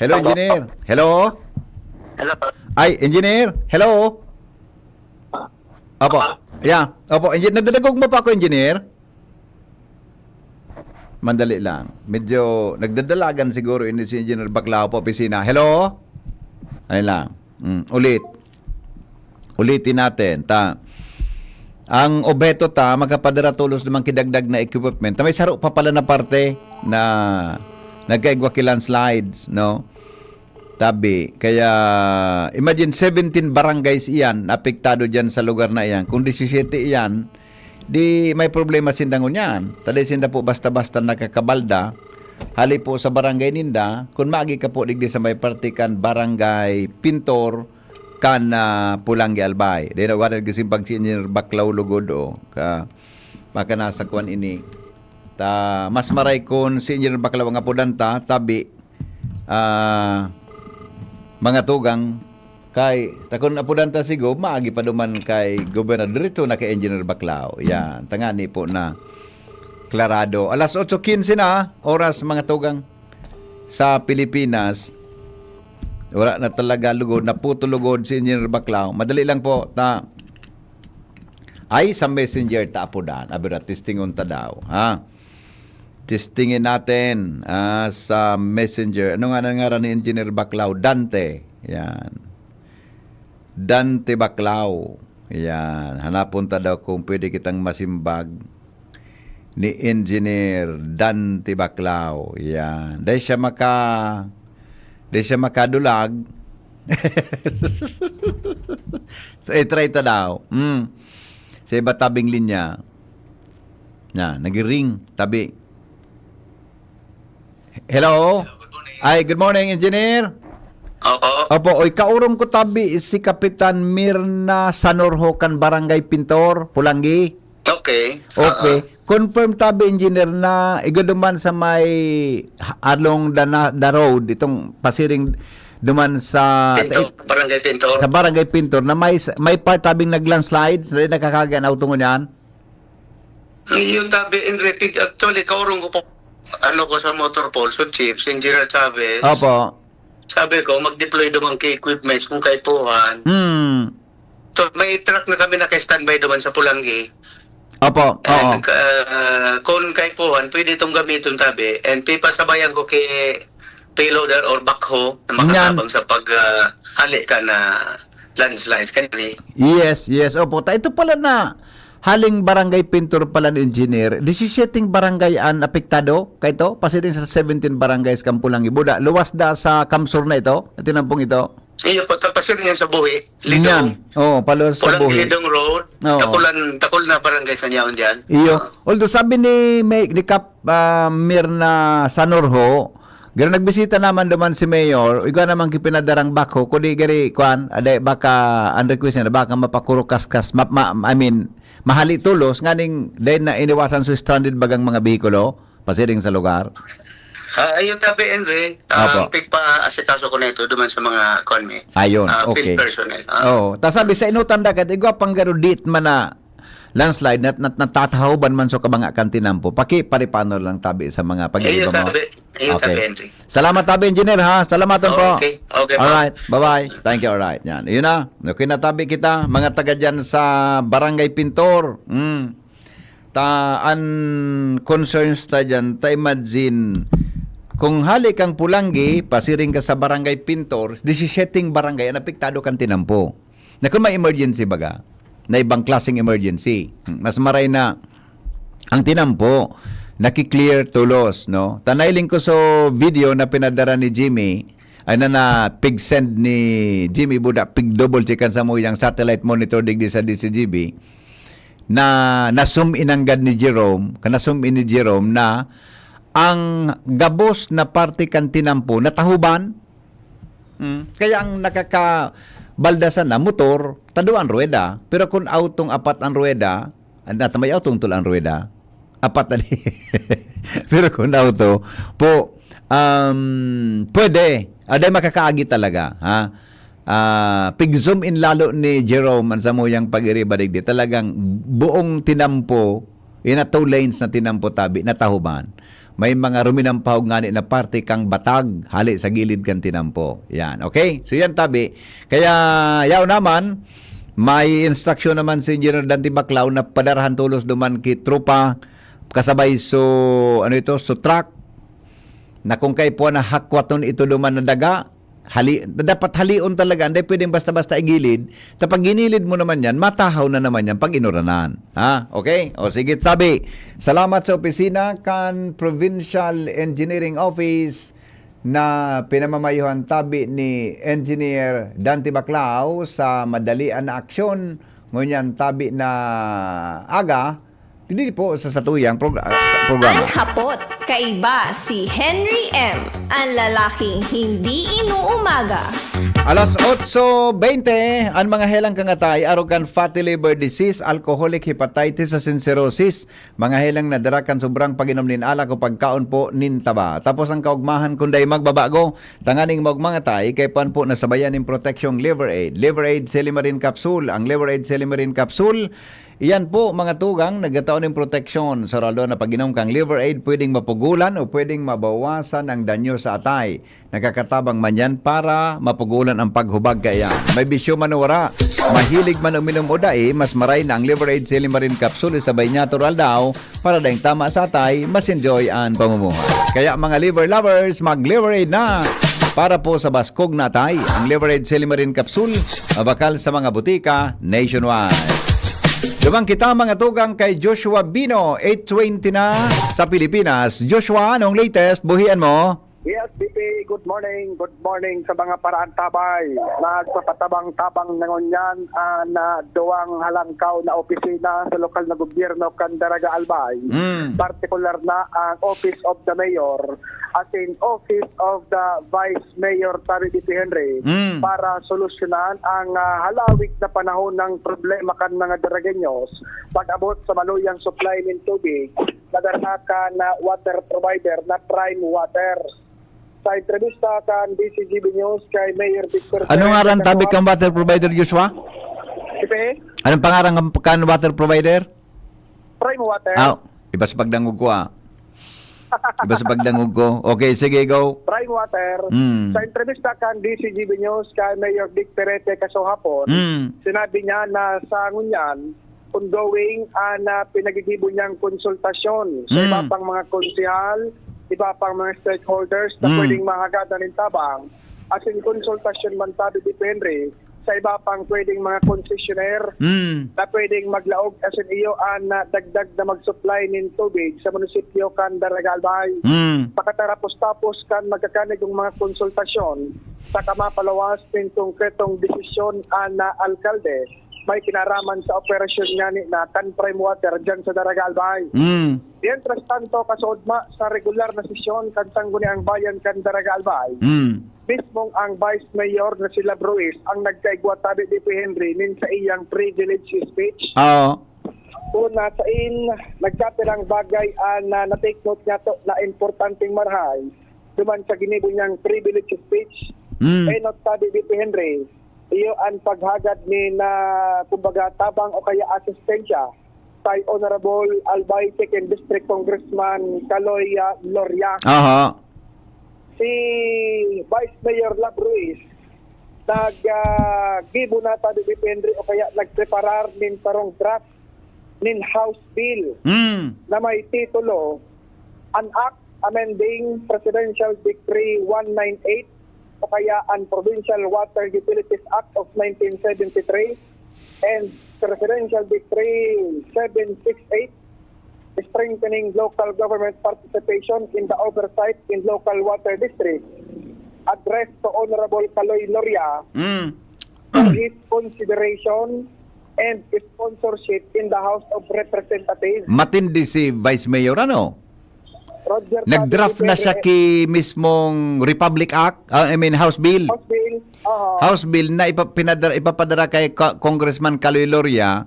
Hello, Hello? engineer? Hello? Hello? Ay, engineer? Hello? Opo. Yeah. Opo, engineer. Nadadagog mo pa ako, engineer? Mandali lang. Medyo nagdadalagan siguro ini si Engineer Baclaw po, opisina. Hello? Ayun lang. Mm, ulit. Ulitin natin. Ta, ang obheto ta, makapadara tolos naman kidagdag na equipment. Ta may saro pa pala na parte na nagkaigwa ki landslides, no? Tabi. Kaya, imagine, seventeen barangays iyan na apektado diyan sa lugar na iyan. Kung disisiyete iyan, di may problema sinda ngunyan. Ta dai sinda po basta-basta nakakabalda. Hali po sa barangay ninda, kung maagi ka po digdi sa may parte kan Barangay Pintor, kan, ah, Pulangi Albay. Dai na wanan kasi pag si Engineer Baclaw lugod, o, ka, baka nasa kwan ini. Ta, mas maray kun si Engineer Baclaw ang apodan ta, tabi, ah, mga tugang, kay, ta kun apodan ta si Gob, maagi pa duman kay Gobernador, diretso na kay Engineer Baclaw. Yan, tangani po na klarado. Alas otso quince na, oras, mga tugang, sa Pilipinas. Wala na talaga lugod, naputo lugod si Engineer Baclaw. Madali lang po, ta, ay, sa Messenger ta apodan. Abira, testingon ta daw, ha? Testingin natin, ah, sa Messenger. Ano nga ang ngaran ni Engineer Baclaw? Dante. Yan. Dante Baclaw. Yan. Hanapon ta daw kung pwede kitang masimbag ni Engineer Dante Baclaw. Yan. Dahil siya maka-, dahil siya makadulag. Eh, try ta daw. Hmm. Sa iba tabing linya. Na, nag-ring. Tabi. Hello? Ay, good morning, engineer. Oo. Opo, oy, kaurong ko tabi si Kapitan Mirna Sanorho kan Barangay Pintor, Pulanggi. Okay. Okay. Oo. Confirm tabi, engineer, na igwa duman sa may along the, na, the road, itong pasiring, duman sa Pintor, Barangay Pintor. Sa Barangay Pintor na may, may part tabing nag-landslide, sa nakakaagi ang auto ngunyan? Iyo tabi, Enrique, actually, kaurong ko po, ano ko sa motor po, so chief, si Engineer Chavez. Opo. Sabi ko, mag-deploy naman kay equipments kung kaipuhan. Hmm. So, may truck na kami naka-standby naman sa Pulanggi. Opo, oo. And, uh, kung kaipuhan, pwede itong gamiton tabi. And pipasabayan ko kay payloader or backhoe na Nyan. makatabang sa pag, uh, hali ka na landslides. Kani? Yes, yes. Opo. Ta, ito pala na haling barangay Pintor pala ni Engineer. Disisiyeteng barangay an apektado kaito. Pasiring sa seventeen barangays kan Pulanggi. Buda, luwas da sa Kamsur na ito. Tinampong ito. Iyo po, tapos yun yan sa Buhi. Lidong. Yan. Oo, paluwas sa Pulang Buhi. Lidong Road. Oo. Takulan, takul na barangay sa niyaon dyan. Iyo. Ah. Although sabi ni May, ni Kap, ah, Mirna Sanorho, garo nagbisita naman duman si Mayor, igwa naman kipinadarang backhoe, kundi gari, kwan, aday, baka, ang request niya, baka mapakurukaskas, ma, ma, I mean, mahali tulos, nganing, dahil na iniwasan sa stranded bagang mga behikulo, pasiring sa lugar. Ah, ayun, tabi, Enri, ah, Apo. ang pigpa-asikaso ko na ito duman sa mga, kwan mi, Ayun, ah, field okay. personnel. Ah. Oo. Ta sabi, sa inutan dagat, igwa pang garo dit man na landslide, nat-, nat-, natatahoban man so kabanga kan tinampo. Paki-, paripano lang tabi sa mga Ayun, pag-iiba mo. tabi. Ayun, Okay. tabi, Enri. Salamat tabi, engineer, ha? Salamaton po. Okay, okay po. Alright, bye-bye. Thank you, alright. Yan. Yun na. Okay na tabi kita, mga taga dyan sa Barangay Pintor. Mm. Ta, an concerns ta dyan, ta imagine, kung hali kang Pulanggi, pasiring ka sa Barangay Pintor, disisiyeteng barangay an apektado kan tinampo. Na kung may emergency baga, na ibang klaseng emergency, mas maray na ang tinampo, naki-clear tulos, no? Ta nailing ko so video na pinadara ni Jimmy, ay na, na pig-send ni Jimmy Buda, pig-double check kan samuyang satellite monitor digdi sa D C G B, na na-zoom in nanggad ni Jerome, ka na-zoom in ni Jerome na ang gabos na parte kan tinampo natahuban. Mm. Kaya ang nakakabaldasan na motor, ta duwa an ruweda. Pero kung autong apat an ruweda, ah, nata may autong tol an ruweda, apat na di. Pero kung auto, po, um, pwede. Aday makakaagi talaga, ha? Ah, pig-zoom in lalo ni Jerome an samuyang pag-iriba digdi. Talagang buong tinampo, ina two lanes na tinampo tabi, natahuban. May mga ruminampahog ngani na parte kang batag, hali sa gilid kan tinampo. Yan, okay? So yan tabi. Kaya, yaw naman, may instruction naman si Engineer Dante Baclao na padarahan tulos duman ki tropa, kasabay so, ano ito, so truck, na kung kaipuhan na hakwaton ito duman na daga, hali-, dapat halion talaga, hindi pwedeng basta-basta igilid. Ta pag ginilid mo naman yan, matahaw na naman yan pag inuranan. Ha? Okay? O sige, tabi. Salamat sa opisina kan Provincial Engineering Office na pinamamayuhan tabi ni Engineer Dante Baclao sa madalian na aksyon. Ngunyan tabi na aga, dili po sa satuyang progr-, ah, programa. An hapot, kaiba si Henry M, an lalaking hindi inuumaga. Alas otso bente, an mga helang kangatay, arog kan fatty liver disease, alcoholic hepatitis asin cirrhosis, mga helang nadara kan sobrang pag-inom nin alak o pagkaon po nin taba. Tapos ang kaugmahan, kun dai magbabago, tanganing maugmang atay, kaipuhan po na sabayan nin proteksyong Liver Aid. Liver Aid Silimarin Capsule. Ang Liver Aid Silimarin Capsule, iyan po, mga tugang, nagtatao nin proteksyon. Sa ralo na pag-inom kang Liver Aid, pwedeng mapugulan o pwedeng mabawasan ang danyo sa atay. Nakakatabang man yan para mapugulan ang paghubag kaiyan. May bisyo man o wara, mahilig man uminom o dai, mas maray na ang Liver Aid Silimarin Capsule isabay niya natural daw para daing tama sa atay, mas enjoy ang pamumuhay. Kaya mga liver lovers, mag-Liver Aid na! Para po sa baskog na atay, ang Liver Aid Silimarin Capsule, mabakal sa mga butika nationwide. Duman kita, mga tugang, kay Joshua Bino, eight twenty na sa Pilipinas. Joshua, anong latest? Buhian mo? Yes, B P, good morning. Good morning sa mga paraantabay. Nagpapatabang-tabang na ngunyan ang, ah, duwang halangkaw na opisina sa lokal na gobyerno kan Daraga Albay. Mm. Partikular na ang Office of the Mayor, asin Office of the Vice Mayor, Tabi B P Henry, Mm. para solusyonan ang, ah, halawig na panahon ng problema kan mga Daragueños pag-abot sa maluyang supply nin tubig na dara kan, ah, water provider na Prime Water. Sa entrevista kan D C G B News kay Mayor Victor Ano Perez ngaran tabi Casohapo, kan water provider, Joshua? Ipe? Anong pangaran kan, kan water provider? Prime Water. Ah, iba sa pagdangog ko, ah. Iba sa pagdangog ko. Okay, sige, go. Prime Water. Mm. Sa entrevista kan D C G B News kay Mayor Vic Perete Casohapo, Mm. sinabi niya na sa ngunyan, ongoing an, ah, pinaggigibo niyang konsultasyon sa iba Mm. pang mga konsehal, iba pang mga stakeholders na Mm. pwedeng mahagadan nin tabang. Asin konsultasyon man tabi, Bibi Henry, sa iba pang pwedeng mga concessionaire Mm. na pwedeng maglaog asin iyo an, ah, dagdag na mag-supply nin tubig sa munisipyo kan Daraga Albay. Mm. Pakatarapos-tapos kan magkakanigong mga konsultasyon, saka mapalawas nin konkretong desisyon an, ah, alkalde, may kinaraman sa operasyon ngani na kan Prime Water diyan sa Daraga Albay. Mm. Mientras tanto, kasuodma sa regular na sesyon kan Sangguniang Bayan kan Daraga Albay, Mm. mismong ang Vice Mayor na si Lab Ruiz ang nagkaigwa tabi, Bibi Henry, nin saiyang privilege speech. Oo. Una, sain nagkapirang bagay an, ah, na-take note niya to na importanteng marahay duman sa ginibo niyang privilege speech. Mm. Enot tabi, Bibi Henry, iyo an paghagad nin, ah, kumbaga, tabang o kaya asistensya kay Honorable Albay Second District Congressman Kaloy, ah, Loria. Aha. Si Vice Mayor Lab Ruiz nag, ah, gibo na tabi, Bibi Henry, o kaya nagpreparar nin sarong draft nin House Bill Mm. na may titulo, An Act Amending Presidential Decree one nine eight o kaya an Provincial Water Utilities Act of nineteen seventy-three and Presidential Decree seven six eight, Strengthening Local Government Participation in the Oversight in Local Water Districts, addressed to Honorable Kaloy Loria Mm. for his consideration and sponsorship in the House of Representatives. Matindi si Vice Mayor, ano? Roger Nag-draft Padre na siya Gutierrez. Ki mismong Republic Act, ah, I mean, House Bill. House Bill. Aha. House Bill na ipa-, pinadara, ipapadara kay Ka-, Congressman Kaloy Loria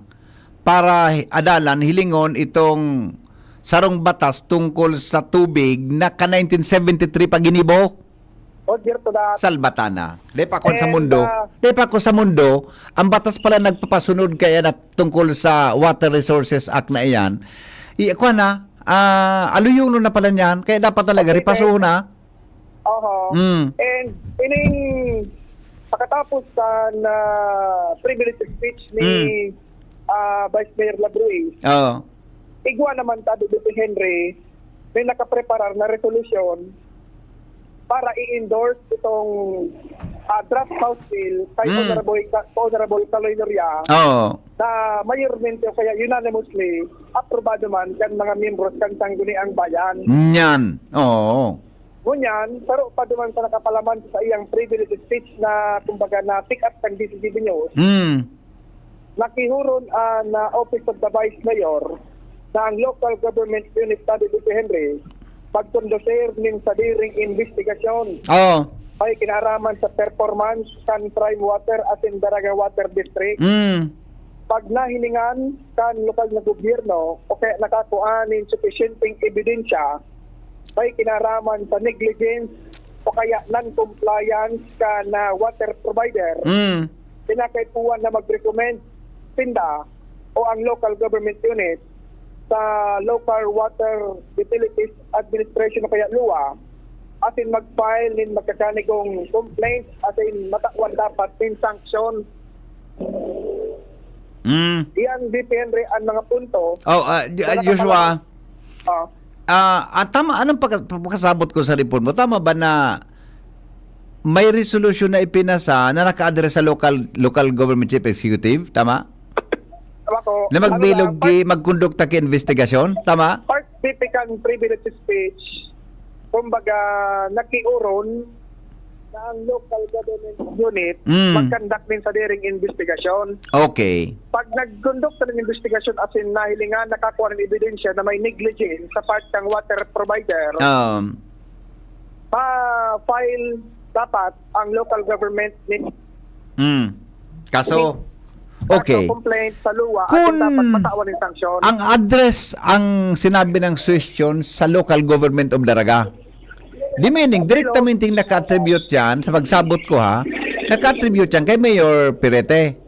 para hi-, adalan, hilingon itong sarong batas tungkol sa tubig na ka nineteen seventy-three pa ginibo. Roger to that. Salbatana. Di pa kon sa And, mundo. Ah, Di pa ko sa mundo, ang batas pala nagpapasunod kaya na tungkol sa Water Resources Act na iyan. I-, kuwan na, ah, aluyonon na pala niyan. Kaya dapat talaga Okay, ripasuhon okay. na. Oho. Mm. And ining pagkatapos sa na privilege speech ni, Mm. ah, Vice Mayor Lab Ruiz, Oo. igwa naman tabi, Bibi Henry, may nakapreparar na resolusyon para i-endorse itong, ah, draft House Bill kay Mm. Honorable Ka-, Honorable Kaloy Loria Oo. na mayormente o kaya unanimously aprobado man kan mga miyembros kan Sangguniang Bayan. Nyan. Oo. Ngunyan, saro pa duman sa nakapalaman sa iyang privilege speech na, kumbaga, na pick up kan D C G B News, Mm. nakihuron an, ah, Office of the Vice Mayor na ang local government unit tabi, Bibi Henry, magkondusir nin sadiring investigasyon Oo. may kinaraman sa performance kan Prime Water asin Daraga Water District. Mm. Pag nahilingan kan lokal na gobyerno o kaya nakakua nin supisyenteng ebidensya, may kinaraman sa negligence o kaya non-compliance kan, ah, water provider, Mm. kinakaipuhan na mag-recommend sinda o ang local government unit sa Local Water Utilities Administration o kaya lua, asin mag-file nin magkakanigong complaint asin matawan dapat nin sanction. Mm. Iyan, Bibi Henry, ang mga punto Oh, ah, J-, na ah, Joshua, nakapalaman. Ah. Ah, ah, tama, anong pagka-, pagkasabot ko sa report mo? Tama ba na may resolusyon na ipinasa na naka-address sa local, local government chief executive? Tama? Tama po. Na Ano magbilog lang, ki, magkondukta ki investigasyon? Tama? Part B P kan privilege speech, kumbaga, nakiuron na ang local government unit Mm. mag-conduct nin sadiring investigasyon. Okay. Pag nag-conduct na ng investigasyon, as in, nahilingan, nakakuha ng ebidensya na may negligence sa part ng water provider, Um. pa-file dapat ang local government ni Mm. Kaso, Hindi. Okay. Kaso complaint sa lua, Kung atin dapat matawan ng sanksyon. Ang address, ang sinabi ng suhestyon sa local government of Daraga. Di meaning, direktamente naka-attribute yan, sa pagsabot ko ha, naka-attribute yan kay Mayor Pirete.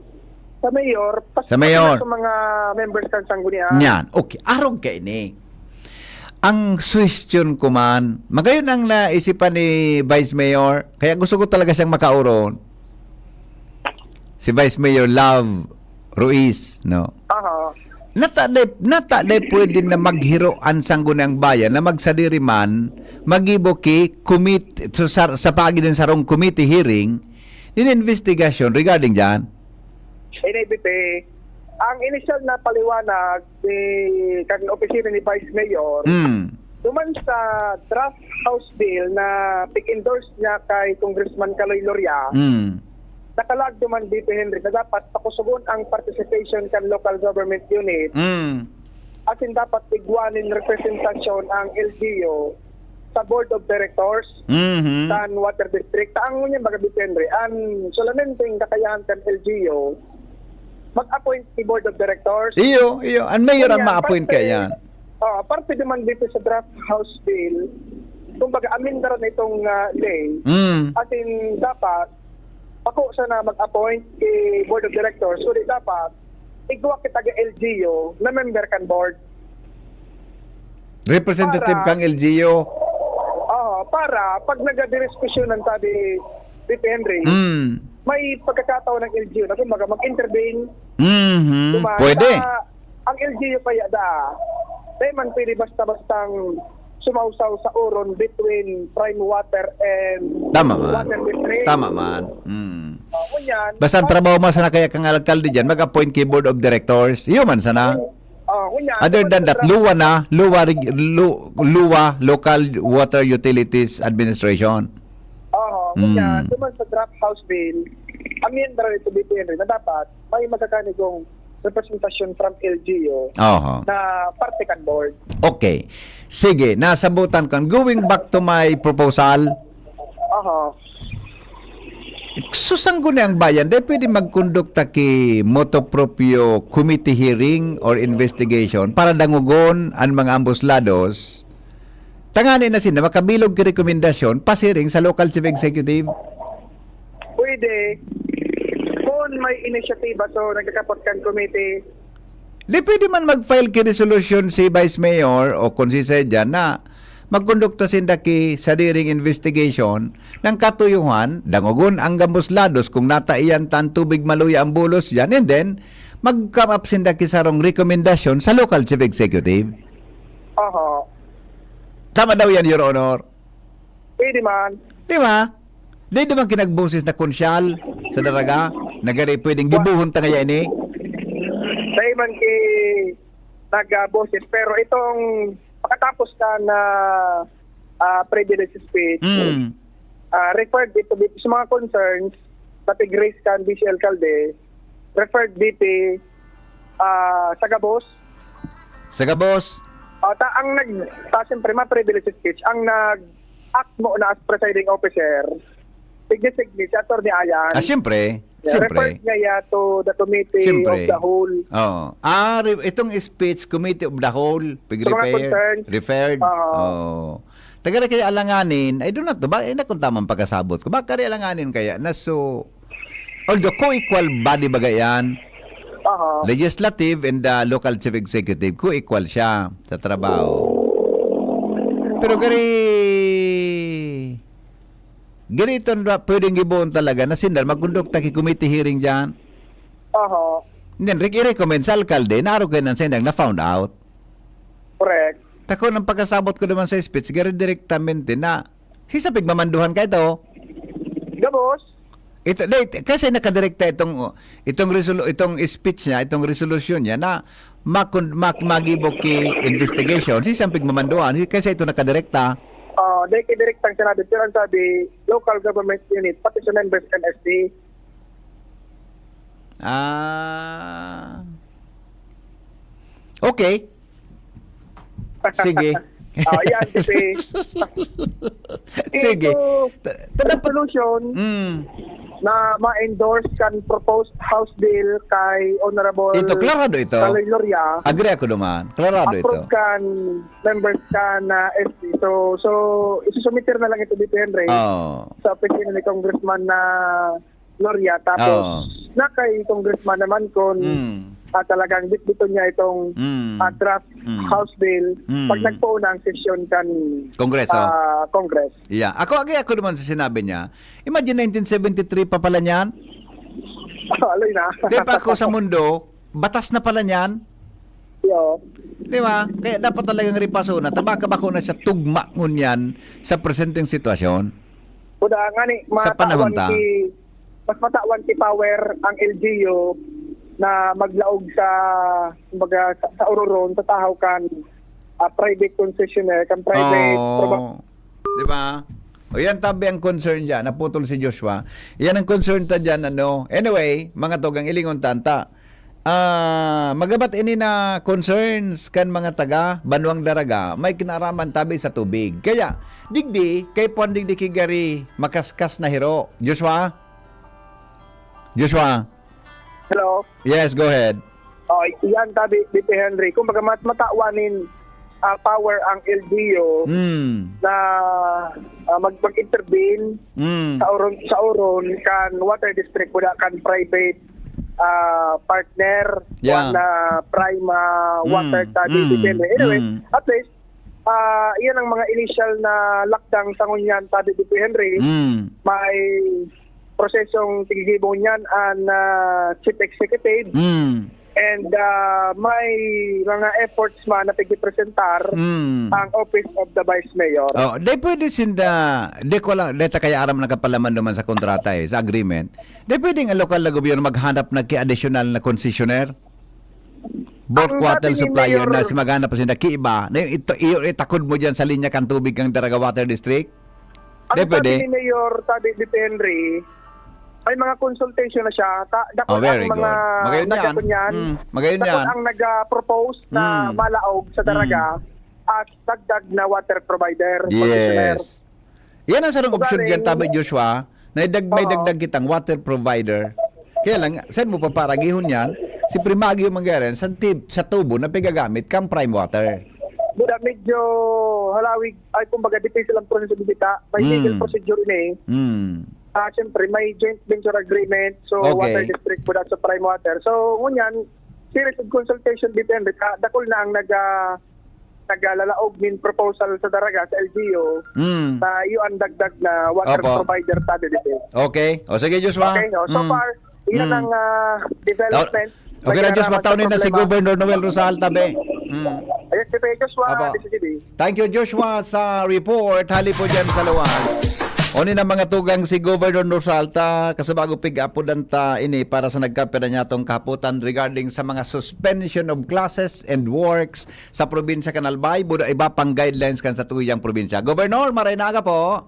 Sa mayor, pas-, Sa mayor. Sa mga members kan sanggunian. Yan. Okay. Arog ka ini. Ang suhestyon ko man, magayon ang naisipan ni Vice Mayor, kaya gusto ko talaga siyang makauron. Si Vice Mayor Love Ruiz, no? Aha. Nata day, nata day pwede na maghiro an Sangguniang Bayan na magsadiri man, magibo ki commit-, so, sa, sa paagi nin sarong committee hearing, nin investigasyon regarding dyan. N A B P, ang inisyal na paliwanag ni, kan opisina ni Vice Mayor, Mm. duman sa draft House Bill na pig-endorse niya kay Congressman Kaloy Loria, Mm. nakalaag duman, D P Henry, na dapat pakusugon ang participation kan local government unit. Mm. Asin dapat igwa nin representasyon ang L G U sa board of directors Mhm. kan water district. Ta ang ngunyan, baga, D P Henry, ang solamenteng kakayahan kan L G U, mag-appoint ni board of directors. Iyo, iyo. Ang mayor ang Ngunyan, ma-appoint parte, kaya yan. Oh, parte naman dito sa draft House Bill, kumbaga, amendar na itong, ah, ley. Mm. Asin dapat, bako sana mag-appoint ki board of directors, kundi dapat igwa ki taga L G U na member kan board. Representative Para kang L G U. Oo, para pag nagdidiskusyonan, sabi ni P P Henry, Mm. may pagkakataon ng L G U na kumbaga mag-intervene. Mhm. Diba? Pwede. Sa, ang L G U kaya da, di man pwede basta-bastang sumawsaw sa uron between prime water and Tama man. water district. Tama man. Mm. Oh, ngunyan, Basta ang trabaho mo sana kaya kang alkalde dyan, mag-appoint kay board of directors. Iyo man sana. Oh, ngunyan, Other than that, luwa na, luwa, reg-, lu-, luwa, local water utilities administration. Oo, ngunyan, Mm. duman sa draft House Bill, amendar ito, D P Henry, na dapat may magkakanigong representasyon from L G U Oho. na parte kan board. Okay. Sige, nasabutan ko. Going back to my proposal, Aha. So, Sangguniang Bayan, dai pwede magkondukta ki motu proprio committee hearing or investigation para dangogon an mga ambos lados? Tanganing sinda makabilog ki rekomendasyon, pasiring sa local chief executive? Pwede. Kung may inisyatiba, so, nagkakapot kan committee. Di pwede man mag-file ki resolusyon si Vice Mayor o konsehal dyan na magkondukta sinda ki sadiring investigation nang katuyohan, dangogon an gambos lados kung nataiyan ta an tubig maluya an bulos dyan, and then mag-come up sinda ki sarong rekomendasyon sa local chief executive. Aha. Tama daw yan, Your Honor. Pwede man. Di ba? Di, di man ki nagboses na konsyal sa Daraga? Na gari pwedeng gibohon ta ngaya ini? Dai man ki nagboses, pero itong pakatapos ka na, ah, privilege speech, Mm. ah, referred ito dito sa mga concerns na pig-raise kan D C alkalde, referred dito, ah, sa gabos. Sa gabos. Ah, ta-, ang nag-, ta-, siyempre, mga privilege speech, ang nag-act mo na as presiding officer, tig-designate si Attorney Ayan. Ah, siyempre. Yeah, Siyempre. referred niya ya to the committee Siyempre. of the whole. Oo. Ah, re-, itong speech, committee of the whole, pig-, Sa mga refer-, concerns. referred. Oo. Oo. Taga na kaya alanganin, I do not know, ba, eh, na kung tamang pagkasabot ko. Baka rin alanganin kaya na so, although co-equal body baga yan, Aha. legislative and the local chief executive, co-equal siya sa trabaho. Pero gari, gari ito na pwedeng giboon talaga na sinda magkondukta ki committee hearing dyan. Aha. Then, re-, i-recommend sa alkalde na araw kayo nang sendang na found out. Correct. Tako ng pagkasabot ko naman sa speech, gari direktamente na, si sa pigmamanduhan ka ito. Gabos? Ito, di, kasi nakadirekta itong, itong resolu-, itong speech niya, itong resolution niya na makon-, mak-, magibo ki investigation. Si sa pigmamanduhan, si, kasi ito nakadirekta. Ah, di kay direktang sinabi, pero ang sabi, local government unit, pati sa members N S D. Ah. Okay. Sige. Ah, yan, kasi Sige. ito, Ta- ta- dapat- resolution Mm. na ma-endorse kan proposed House Bill kay Honorable Ito, klarado ito. Kaloy Loria, Agree ako naman. Klarado ito. approve kan members kan na S P. So, so, isusumiter na lang ito dito, Henry, Oh. sa opisina ni Congressman na Loria. Tapos, Oh. na kay Congressman naman kung Mm. ah, talagang bitbiton niya itong Mm. ah, draft Mm. House Bill Mm. pag nagpoon na ang sesyon kan Kongreso. ah, Congress. Yeah. Ako, agi ako naman sa sinabi niya. Imagine nineteen seventy-three pa pala niyan. Aloy na. Di pa ako sa mundo, batas na pala niyan. Yo. Di ba? Kaya dapat talagang ripaso na. Tabaka ba ko na siya tugma ngunyan sa presenteng sitwasyon? Kuda nga ni, Sa panahon matawan ta. Ki, mas matawan ki power ang L G U na maglaog sa, kumbaga, sa, sa ururon, sa tahaw kan ah, private concessionaire, kan private proba- Oh. Di ba? O yan tabi ang concern dyan. Naputol si Joshua. Yan ang concern ta dyan. Ano? Anyway, mga tugang, ilingon tanta. Ah, magabat ini na concerns kan mga taga Banwang Daraga, may kinaraman tabi sa tubig. Kaya, digdi, kay puan digdi ki gari makaskas na hiro. Joshua? Joshua? Hello? Yes, go ahead. Oh, yan tabi, D P Henry. Kumbaga, mas matawan nin ah, power ang L G U Mm. na ah, mag, mag-intervene Mm. sa uron, sa uron kan water district, wala kan private ah, partner, Yeah. na prime ah, Mm. water study. Mm. Anyway, Mm. at least, ah, iyan ang mga initial na lakdang sa ngunyan, sabi ni Henry. Mm. May prosesong tigigibo niyan ang ah, chief executive Mm. and ah, may mga efforts man na pigipresentar Mm. ang Office of the Vice Mayor. Oh, di pwede sinda, di ko lang, di ta kaya aram nakapalaman naman sa kontrata eh, sa agreement. Di pwedeng ang lokal na gobyerno maghanap na ki additional na concessionaire? Bulk Ang water sabi ni supplier Mayor na si maghanap pa sinda ki iba, na yung ito, iyo, itakod mo dyan sa linya kan tubig kang Daraga Water District? Ang Di sabi pwede? ni Mayor, sabi ni Henry, may mga consultation na siya. Ta, dakul Oh, very ang mga good. Magayon yan. nagkakunyan. Mm, magayon Dakul yan. ang nag-propose na Mm. malaog sa Mm. Daraga at dagdag na water provider. Concessionaire. Yes. Yan ang sarong Ugaling- opsyon dyan, tabi Joshua, na idag, may Oo. dagdag kitang water provider. Kaya lang, saan mo paparagihon yan? Si Primagio Mangaran, sa, tib, sa tubo na pigagamit kang prime water. Buda medyo halawig, ay kumbaga depende lang proseso dito. May Mm. legal procedure ini. Hmm. Ah, siyempre, may joint venture agreement. So, Okay. water district buda sa prime water. So, ngunyan, series of consultation depende. Ka, dakul na ang nag, ah, naglalaog nin proposal sa Daraga, sa L G U, Hmm. sa iyo ang dagdag na water Opo. provider sa dito. Okay. O sige, Joshua. Okay, oh, so Hmm. far, iyan Hmm. ang ah, development. Okay na, Joshua, Pagkakaroon tao na sa si problema. Governor Noel Rosal, tabi. Hmm. Ayun, si Joshua, Opo. D C G D. Thank you, Joshua, sa report. Hali po dyan sa luwas. O ni na mga tugang si Governor Rosal ta, kasi bago pig-apodan ta ini para sa nagkapira niya tong kahapotan regarding sa mga suspension of classes and works sa probinsya kan Albay, buda iba pang guidelines kan sa tuyang probinsya. Governor, maray na aga po.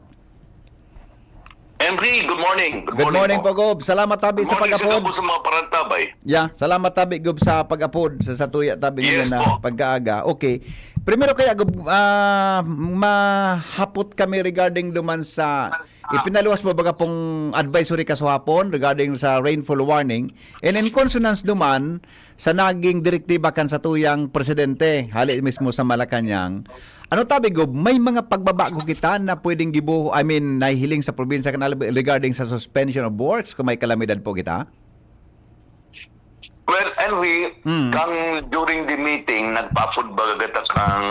Henry, good morning. Good morning po, Gob. Salamat tabi Good sa morning sa pag-apod. Gabo sa mga parantabay. Yeah, salamat tabi, Gob, sa pag-apod sa satuya tabi Yes ninyo na po. pag-aaga. Okay. Primero kaya, Gob, ah, mahapot kami regarding duman sa ipinaluwas mo baga pong advisory kasuhapon regarding sa rainfall warning. And in consonance duman sa naging direktiba kan satuyang presidente, hali mismo sa Malacañang. Ano tabi, Gob, may mga pagbabago kita na pwedeng gibo, I mean, nahihiling sa probinsya kan Albay regarding sa suspension of works kung may kalamidad po kita? Well, Henry, Mm. kang during the meeting, nagpa-apod baga kita kang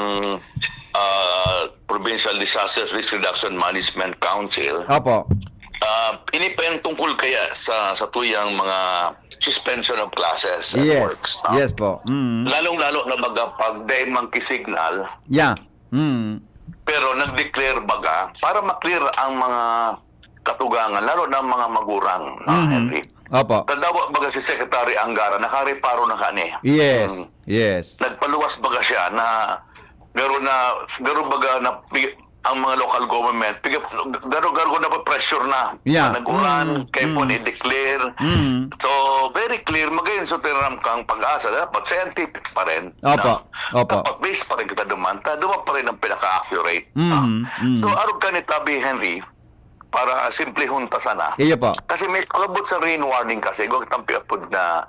ah, Provincial Disaster Risk Reduction Management Council. Opo. Ah, ini pa yung tungkol kaya sa sa tuyang mga suspension of classes and Yes. works. No? Yes po. Mm. Lalong-lalo na baga pag dahil monkey signal, Yeah. Mm. pero nag-declare baga para ma-clear ang mga katugangan, lalo na ang mga magurang, no, Mhm. Henry. Opo. Tadawa baga si Secretary Angara, nakareparo na kani. Yes. Mm. Yes. Nagpaluwas baga siya na garo na garo baga na pi- ang mga local government, garo-garo na pa pressure na. Yeah. Nag-uran, mm, kaya po, mm, i-declare. Mm. So, very clear, magayon sa tinaram kang PAGASA. Dapat scientific pa rin. Opo, no? Opo. Dapat base pa rin kita duman. Ta, duman pa rin ang pinaka-accurate. Mm, no? Mm. So, arog ka ni Tabi Henry, para simplehon ta sana. Iyo po. Kasi may pag-abot sa rain warning kasi, igwa kitang piapod na,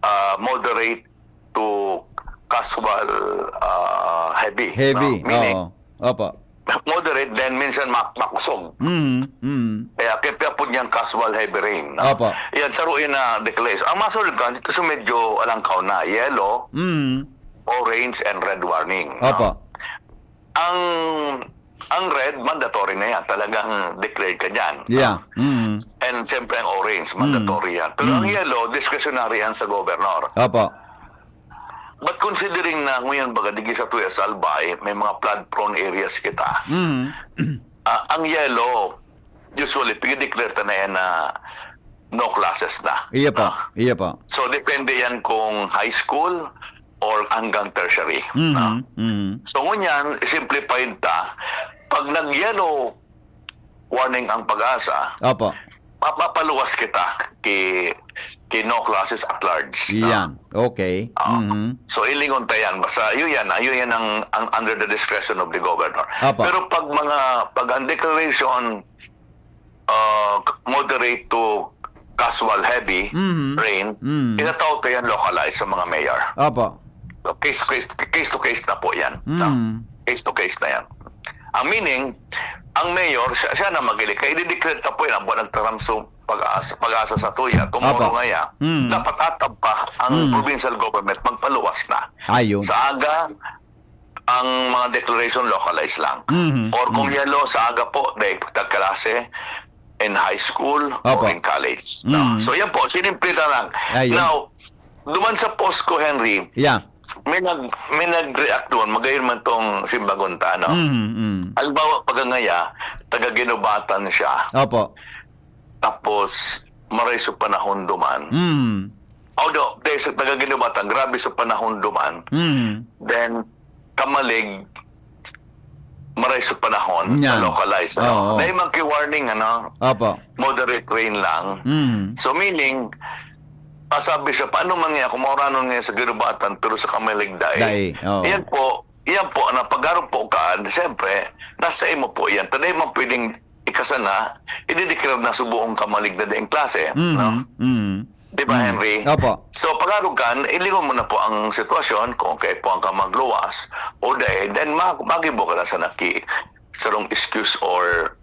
ah, moderate to casual, ah, heavy, heavy, no? Meaning, oo. Opo. Moderate, then minsan mak-, makusog. Mm, mm. Kaya kaya po niyang casual heavy rain, no? Opo. Yan, saro yan na declaration. Ang masunod ka, dito sa medyo alangkaw na, yellow, mm, orange, and red warning, no? Opo. Ang, ang red, mandatory na yan. Talagang declared ka dyan, no? Yeah. Mm. And siyempre, ang orange, mm, mandatory yan. Pero ang, mm, yellow, discretionary yan sa governor. Opo. But considering na ngayon, baga, digi sa tuya sa Albay, may mga flood-prone areas kita. Mm. Ah, ang yellow, usually, pigideclare ta na yan na no classes na. Iyo po, ah, iyo po. So, depende yan kung high school or hanggang tertiary, mhm, no? Mhm. So, ngunyan, simplified ta, pag nag-yellow warning ang PAGASA, opo, mapapaluwas kita ki, ki no classes at large, no? Yan. Okay. Oo. Mhm. So, ilingon ta yan. Basta, yun yan. Ah, yun yan ang, ang under the discretion of the governor. Opo. Pero pag mga, pag ang declaration, uh, moderate to casual heavy, mhm, rain, mhm, itatao ta yan localized sa mga mayor. Opo. So, case to case, case to case na po yan. No? Mm. Case to case na yan. Ang meaning, ang mayor, siya, siya na mag-elect. Kaya i-declare ta po yan, ang buwan nagtaram sa PAGASA, PAGASA sa tuya, tomorrow, opo, ngaya, mm, dapat atab pa ang, mm, provincial government, magpaluwas na. Ayun. Sa aga, ang mga declaration localized lang. Mhm. Or kung, mm, yellow, sa aga po, dahil pagkaklase in high school, opo, or in college. No? Mm. So, yan po, sinimple na lang. Ayun. Now, duman sa post ko, Henry, yeah, may nag-, may nag-react doon, magayon man tong simbagon ta, no? Mm, mm. Halimbawa, pagangaya, taga Ginubatan siya. Opo. Tapos, maray sa panahon duman. Mm. Although, dahil sa taga Ginubatan, grabe sa panahon duman. Mm. Then, Camalig, maray sa panahon, yan, na localized, ano? Oo. Dahil magki-warning, ano? Opo. Moderate rain lang. Mm. So, meaning, ah, sabi siya, "Paano man nga, kung mauranon nga sa Ginubatan, pero sa Camalig, dai." Dai, oo. Yan po, yan po, na pag-aro po ka, siyempre, nasa imo po yan. Taday mo pwedeng ikasana, i-declare na sa buong Camalig na daing klase, mhm, no? Mm. Di ba, mm, Henry? Opo. So, pag-arog kan, ilingon mo na po ang sitwasyon, kung kaipuhan ka magluwas, o dai, then ma-, magibo ka na sa naki-, sarong excuse or,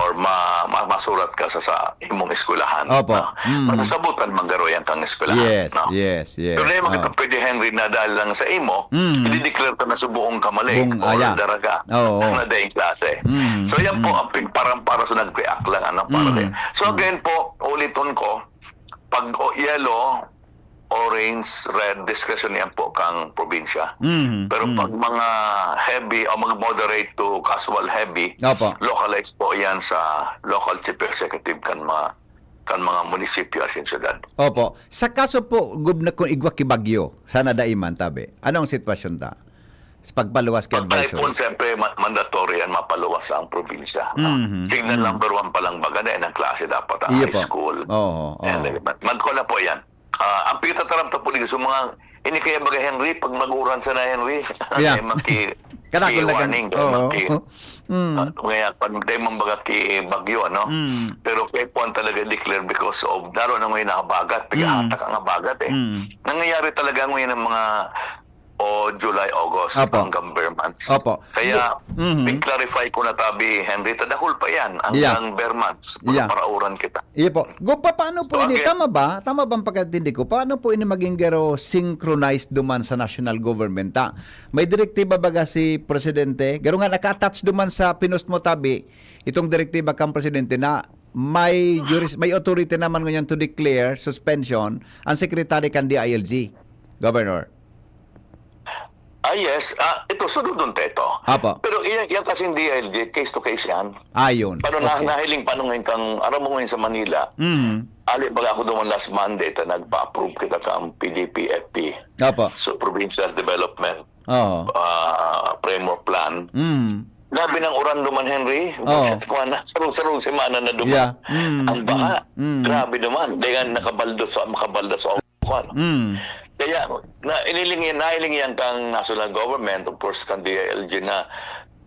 or ma-, ma-, masurat ka sa, sa imong eskwelahan, opo, no? Mm. Masasabutan man garo yan kang eskwelahan, yes, no? Yes, yes. Pero dai man kita, ah, pwede, Henry, na dahil lang sa imo, mm, i-declare ka na sa buong Camalig, buong, or, ah, yeah, Daraga, oo, na daing klase. Mm, so, yan po, mm, ang pig-, parang para sa nag-react lang, ano, para, mm, din. So, mm, again po, uliton ko, pag o-, yellow, orange, red, discretion yan po kang probinsya. Mhm, pero, mhm, pag mga heavy o mag-moderate to casual heavy, opo, localized po yan sa local chief executive kan mga, kan mga munisipyo asin syudad. Opo. Sa kaso po, Gobnador, kung igwa ki bagyo, sana dai man, tabi. Ano ang sitwasyon ta? Sa pagpaluwas ki advisory. Pag typhoon, siyempre, ma-, mandatory yan, mapaluwas ang probinsya, no? Mhm, signal, mhm, number one pa lang baga, na yan ang klase dapat, ah, iyo po, high school. Oo, oo. Yan, eh, man, man ko na po yan. Ah, ang pinatataram ta po dito sa mga, ini kaya baga, Henry, pag nag-uran sana, Henry, yeah, may maki-, kanakon lagan, warning, oo, maki-, mm, ah, kaya pag tayo mang baga ki bagyo, ano? Mm. Pero kaya po ang talaga declare because of, lalo na ngayon nakabagat, mm, pag-ahatak ang habagat, eh. Mm. Nangyayari talaga ngayon ang mga o July, August, opo, hanggang ber months. Opo. Kaya, mhm, i-clarify ko na tabi, Henry, ta dakul pa yan, yeah, hanggang ber months, yeah, magpaparauran kita. Iyo po. Go, pa-, paano po, so, ini, again, tama ba? Tama ba ang pagkatindi ko? Paano po ini maging garo synchronized duman sa national government? Ta, may direktiba baga si Presidente? Garo nga naka-attach duman sa pinost mo, tabi, itong direktiba kang Presidente na may juris-, may authority naman ngunyan to declare suspension ang secretary kan D I L G, Governor. Ah, yes. Ah, ito, sunodon ta ito. Apo. Pero iyan, iyan kasing D I L G, case to case yan. Ayun. Paano na, okay, nahiling, paano ngayon kang, aram mo ngayon sa Manila, mm, ali baga ako duman last Monday, ta nagpa-approve kita kang P D P F P. Apo. So, Provincial Development, oo, ah, Framework Plan. Mm. Grabe ng uran duman, Henry. Oh. Sa kuwan na, sarong-sarong semana na duman. Yeah. Mm, Ang baha, mm, mm. grabe naman. Dahil nga nakabaldo sa, makabalda sa kuwan. Mm. Kaya, na, iniling yan, nailing yan kang national government, of course, kang D I L G na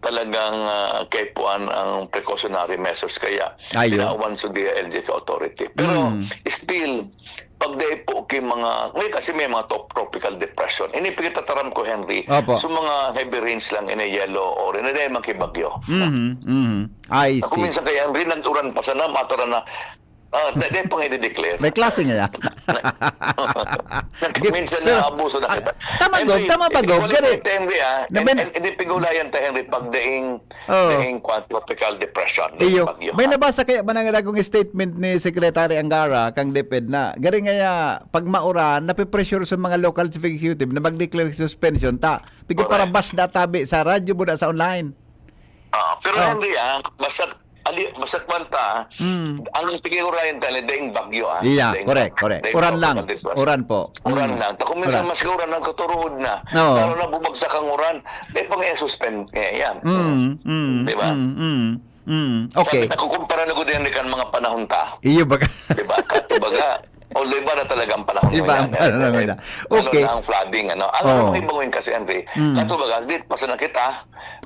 talagang, ah, kaipuan ang precautionary measures. Kaya, Ayo. tinawan sa D I L G ka authority. Pero, Mm. still, pag dai po ki mga, ngayon kasi may mga top tropical depression. Ini pagkatataram ko, Henry, Opo. sa mga heavy rains lang, ini yellow or ini dai man ki bagyo. Mhm, mhm. I Ako see. minsan kay Henry, nag-uran pa sana, matara na, ah, dai, dai pa nga i-declare. May klase nga yan. Minsan Pero, naabuso na ah, kita. tama, Henry, Gob, tama ba, Gob? Henry, Gani, Henry, ah, na and, ben- and, hindi pigulayan ta, Henry, pag daing, Oh. daing kwan, tropical depression, daing Iyo, bagyo, may ha? nabasa kaya ba ng dagong statement ni Secretary Angara, kang DepEd na, gari ngaya, pag mauran, napipressure sa mga local executive na mag-declare suspension ta. Pigi Correct. parabas na tabi sa radyo, buda sa online. Ah, pero Oh. Henry, ah, basta, ali, basta kwanta, Mm. ang pigurayan tayo, daing bagyo, ah. Iya, Daing correct, bagyo. correct. Daing Uran bagyo, lang. Henry, Uran po. Uran Mm. lang. Ta kung minsan Uran. mas uran ang katuruod na, Oo. lalo na bumagsak ang uran, dai pa nga i-suspend nga yan. Mm, mm, Di ba? mm, mm, mm. Okay. Sabi, nakukumpara na gud yan kan mga panahon ta. Iyo baga. Di ba? Kato baga, although iba na talaga ang panahon Iba ngayon, ang panahon Henry. ngayon. Lalo Okay. na ang flooding, ano. Ang Oo. mga ibang kasi, Henry, Mm. kato baga, di pa sana kita,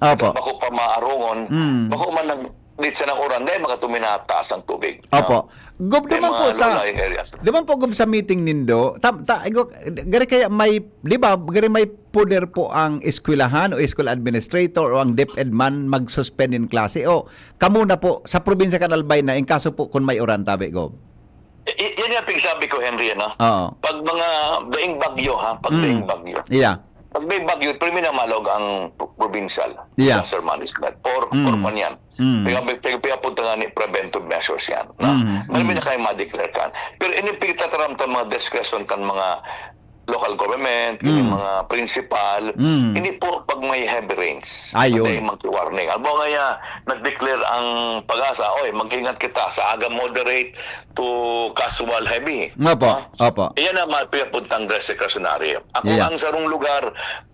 Opo. bako pa maarungon, Mm. bako man nag-, di sana uran, dahil makatuminataas ang tubig, no? Opo. Gob, May duman mga po sa, low-lying areas. duman po, Gob, sa meeting nindo, tam-, ta-, igo-, gari kaya may, di ba, gari may poder po ang eskwelahan o school administrator o ang DepEd man mag-suspend in klase o kamo na po sa probinsya kan Albay na in kaso po kun may uran, tabi, Gob? I-, i-, yan nga pigsabi ko, Henry, ano? Oo. Pag mga daing bagyo, ha? Pag Mm. daing bagyo. Yeah. Pag may bagyo, pirmi na malog ang p-, provincial Yeah. disaster management. Or, Mm. or pa niyan. Mm. Kaya, kaya, kaya punta nga ni preventive measures yan, no? Mm, Marami mm. na kayong ma-declare kan. Pero ini pigtataram ta mga discretion kan mga local government, Mm. yung mga principal, Mm. hindi po pag may heavy rains. Ayun. Pati yung mag-warning. Alam mo nga, nag-declare ang PAGASA, "Oy, mag-ingat kita sa aga moderate to casual heavy." Opo, Ha? opo. Iyan ang mga pinapuntang discretionary. Ako Yeah. ang sarong lugar,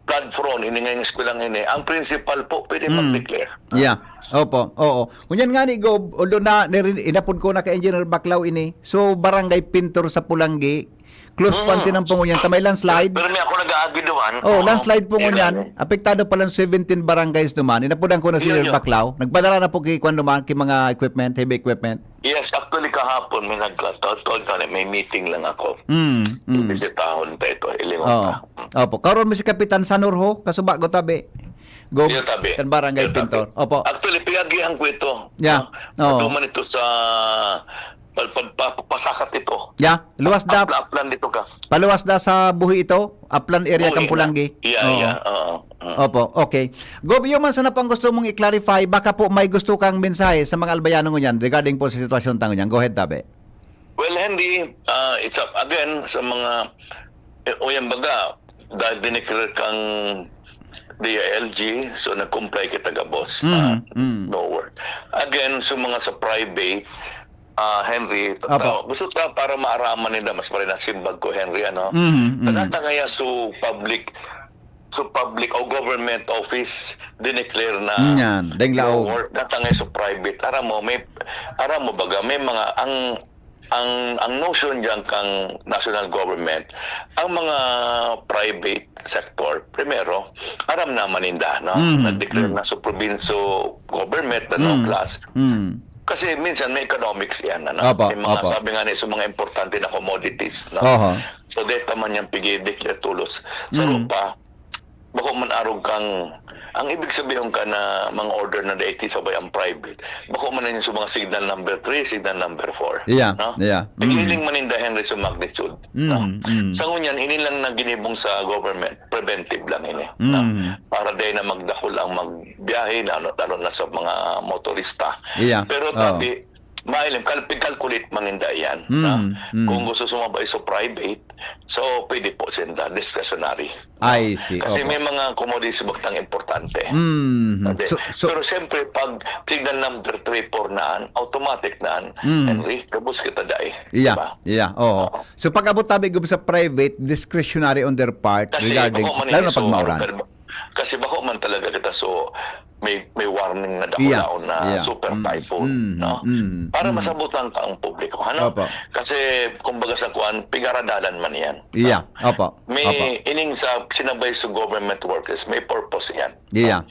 flood prone, ini nga yung eskwelahan ini, ang principal po pwede Mm. mag-declare. Yeah. Opo, oo. Ngunyan nga ni Gob, although na, nari-, inapod ko na kay Engineer Baclao ini, so barangay Pintor sa Pulanggi, close po ang Mm. tinampong ngunyan, ta may landslide. Pero may ako nag-aagi duman. Oh, Oo. landslide po Yun ngunyan. lang eh. Apektado pa lang seventeen barangays duman. Inapodan ko na si Yun, Engineer yun. Baclao. Nagpadala na po kay kwan duman, kay mga equipment, heavy equipment. Yes, actually kahapon may nagkataon-taon kami, may meeting lang ako. Mm, mm. Bibisitahon pa ito, ilingon Oo. pa. Opo. Karon mo si Kapitan Sanor ho, kasuba ko tabi. Gob, Iyo tabi. kan Barangay Iyo tabi. Pintor. Opo. Actually, piagihan ko ito. Yeah. No? Oo. Paduman ito sa pal-, pal-, pa-, pasakat ito. Yeah. Luwas da, Apla-, aplan dito ka. paluwas da sa buhi ito, Aplan area Buhi kan na. Pulanggi. Yeah, Oo. yeah. Oo. Mm. Opo, okay. Gob, iyo man sana pang gusto mong i-clarify, baka po may gusto kang mensahe sa mga Albayano ngunyan regarding po sa sitwasyon ta ngunyan. Go ahead, tabi. Well, Henry, ah, it's up again sa mga, eh, o yan baga, dahil dineclare kang D I L G, so nag-comply kita gabos. Mm, Ah, mm. no work. Again, sa mga sa private, ah, Henry, Apo. tao, gusto ta para maaraman nila, mas maray na simbag ko, Henry, ano? Mm, mm. Tanata ngaya sa public, sa public o government office, dineclare na Yan, deng no laog. work. Nata ngaya sa private. Aram mo, may, aram mo baga, may mga, ang, ang, ang notion diyan kang national government, ang mga private sector, primero, aram naman ninda, no? Mm, Nag-declare mm. na sa provincial government, ano, Mm, class. mm. Kasi minsan may economics yan, ano? Opo, May mga, opo. sabi nga ni, sa mga importante na commodities, no? Oho. So, data man yan, pigi-declare tulos. Sa Mm. rupa, bako man arog kang, ang ibig sabihin ka na mga order na dai sabay ang private, bako man yan sa mga signal number three, signal number four, Yeah, no? yeah. Mm. Pigiling man ninda, Henry, sa magnitude, Mm, no? mm. Sa ngunyan, ini lang na ginibong sa government, preventive lang ini, no? Mm. Para dai na magdakul ang magbiyahe, lalo, lalo na sa mga motorista. Yeah. Pero Oo. tabi, mailim, kal-, pig-calculate man ninda yan, Mm, no? mm. Kung gusto sumabay sa private, so pwede po sinda, discretionary, no? I see, Kasi opo. may mga commodities bagtang importante. Mm. Hindi. So, so Pero siyempre, pag signal number three, four naan, automatic naan, Mm. Henry, gabos kita dai. Yeah, Diba? yeah, oo. Oo. So, pag abot tabi gub sa private, discretionary on their part Kasi regarding, bako man lalo na iso, pag mauran. ano, Kasi bako man talaga kita, so may, may warning na dakulaon na super typhoon, no? Para masabutan ka ang publiko, ano? Kasi, kumbaga sa kuan, pigaradalan man yan, no? May ining sa sinabay sa government workers, may purpose yan, no?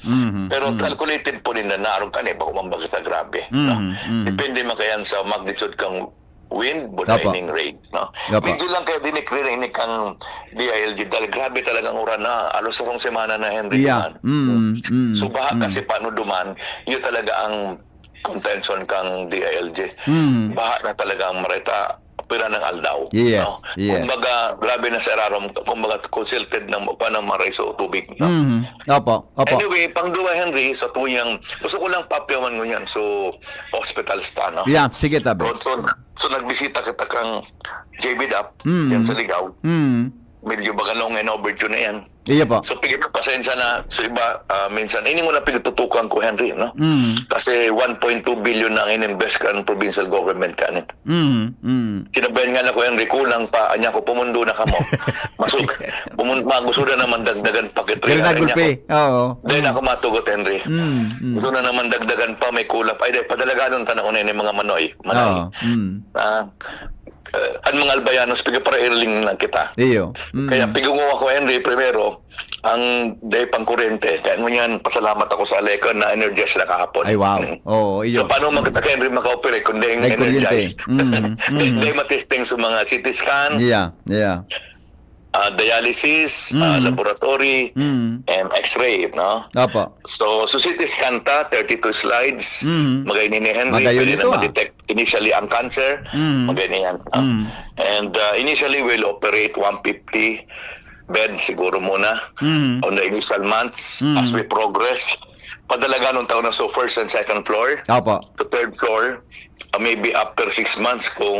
Pero calculated po nila na arog ka ni, bako man baga sa grabe, no? Depende man kayan sa magnitude kang wind, buta ining rain, no? Medyo lang kaya dinikri na ini kang D I L G dahil grabe talagang uran na. Alos sarong semana na, Henry, duman. So, baha kasi paano duman, yun talaga ang contention kang D I L G. Baha na talaga ang mareta, pira ng aldaw, no? Kumbaga, grabe na sa irarom, kumbaga, consilted ng, pa ng maray sa tubig, no? Anyway, pangduwa, Henry, sa tuyang, gusto ko lang papyawan ngunyan, so, hospitals ta, no? So, so, so, nagbisita kita kang J B Dap, diyan sa Ligao. Medyo baga long and overdue na yan. So, pigit pasensya na. So, iba, ah, minsan, ini mo na pinatutukan ko, Henry, no? Kasi one point two billion na ang in-invest kan provincial government kanin. Sinabayan nga na ko, Henry, kulang pa, anya ko, pumundo na kamo. Masuk, pumun-, magusto na naman dagdagan pa kay Pero Trian, anya nagulpi. ko. Oo. Dahil ako matugot, Henry. Gusto na naman dagdagan pa, may kulang pa. Ay, dahil padalaganon ta na unay ni mga manoy. Manay. Oo. Ah, eh, ang mga Albayanos, pigaparailing lang kita. Iyo. Kaya pigungo ako, Henry, primero, ang day pang kuryente. Kaya ngunyan, pasalamat ako sa Aleco na energize na kahapon. Ay, wow. Oo, iyo. So, paano man kita, Henry, maka-operate kung day Day kuryente. energize? Day, day matesting sa mga C T scan, Yeah, yeah. ah, dialysis, ah, Mm. laboratory, Mm. and X-ray, no? Opo. So, so C T scan ta, thirty-two slides. Mm. Magay ni, ni Henry, Magayon pwede ito, na ah. ma-detect initially ang cancer. Mm. Magay ni yan, no? Mm. And, ah, initially, we'll operate one fifty beds siguro muna Mm. on the initial months Mm. as we progress. Padalaganon taon na, so first and second floor. Opo. The third floor, ah, maybe after six months, kung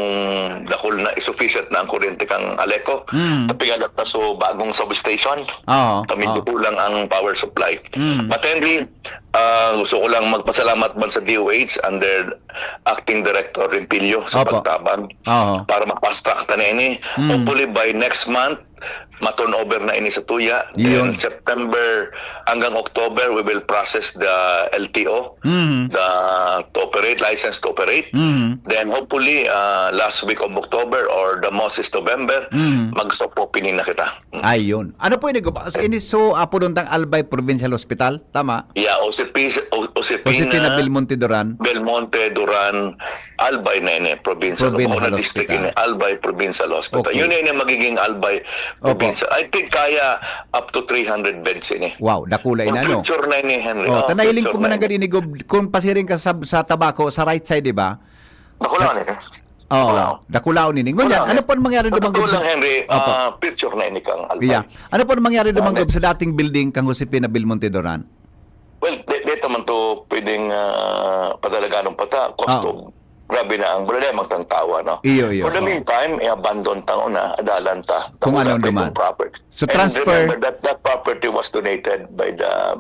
dakul na, sufficient na ang kuryente kang Aleco, Mm. tapigalat na so bagong substation. Oo, Ah, medyo oo. kulang ang power supply. Mm. But Henry, ah, gusto ko lang magpasalamat man sa D O H under Acting Director Rimpilio sa Opo. pagtabang Oo. para ma-fast track ta na ini. Mm. Hopefully by next month, ma-turn over na ini sa tuya. Then Yun. September hanggang October, we will process the L T O, Mhm. the to operate, license to operate. Mhm. Then hopefully, ah, last week of October or the most is November, Mhm. mag-soft opening na kita. Mm. Ayun. Ano po ini, Gob? Ini so, apo, doon tang Albay Provincial Hospital, tama? Yeah, O C P, O-, O C P Josefina na Belmonte Duran. Belmonte Duran, Albay na ini, provincial. Provincial Bako na district Hospital. ini, Albay Provincial Hospital. Okay. Yun na ini magiging Albay Opo. Provincial. I think kaya up to three hundred beds ini. Wow, dakula For ina, no? future na ini, Henry. Oh, Oh, tanahiling future ko man na ang ini. gani ni Gob, kung pasiring ka sa, sa Tabaco, sa right side, di ba? Dakula Sa ni. Oo, Dakula. dakulaon ini. Ngunyan, Dakula ano ni. po ang mangyari Sa naman, totoo Gob, sa lang, Henry, Opo. ah, future na ini kang Albay. Yeah. Ano po ang mangyari naman, Gob, Next. sa dating building kang Josefina Belmonte Duran? Well, di, di naman to pwedeng, ah, padalaganon pa ta. Cost Oo. of, grabe na ang problema, magtang tawa, no? Iyo, iyo, For the oo. meantime, i-abandon ta una, adalan ta. Kung Dakula ano pa itong naman. property. So, And transfer remember that that property was donated by the,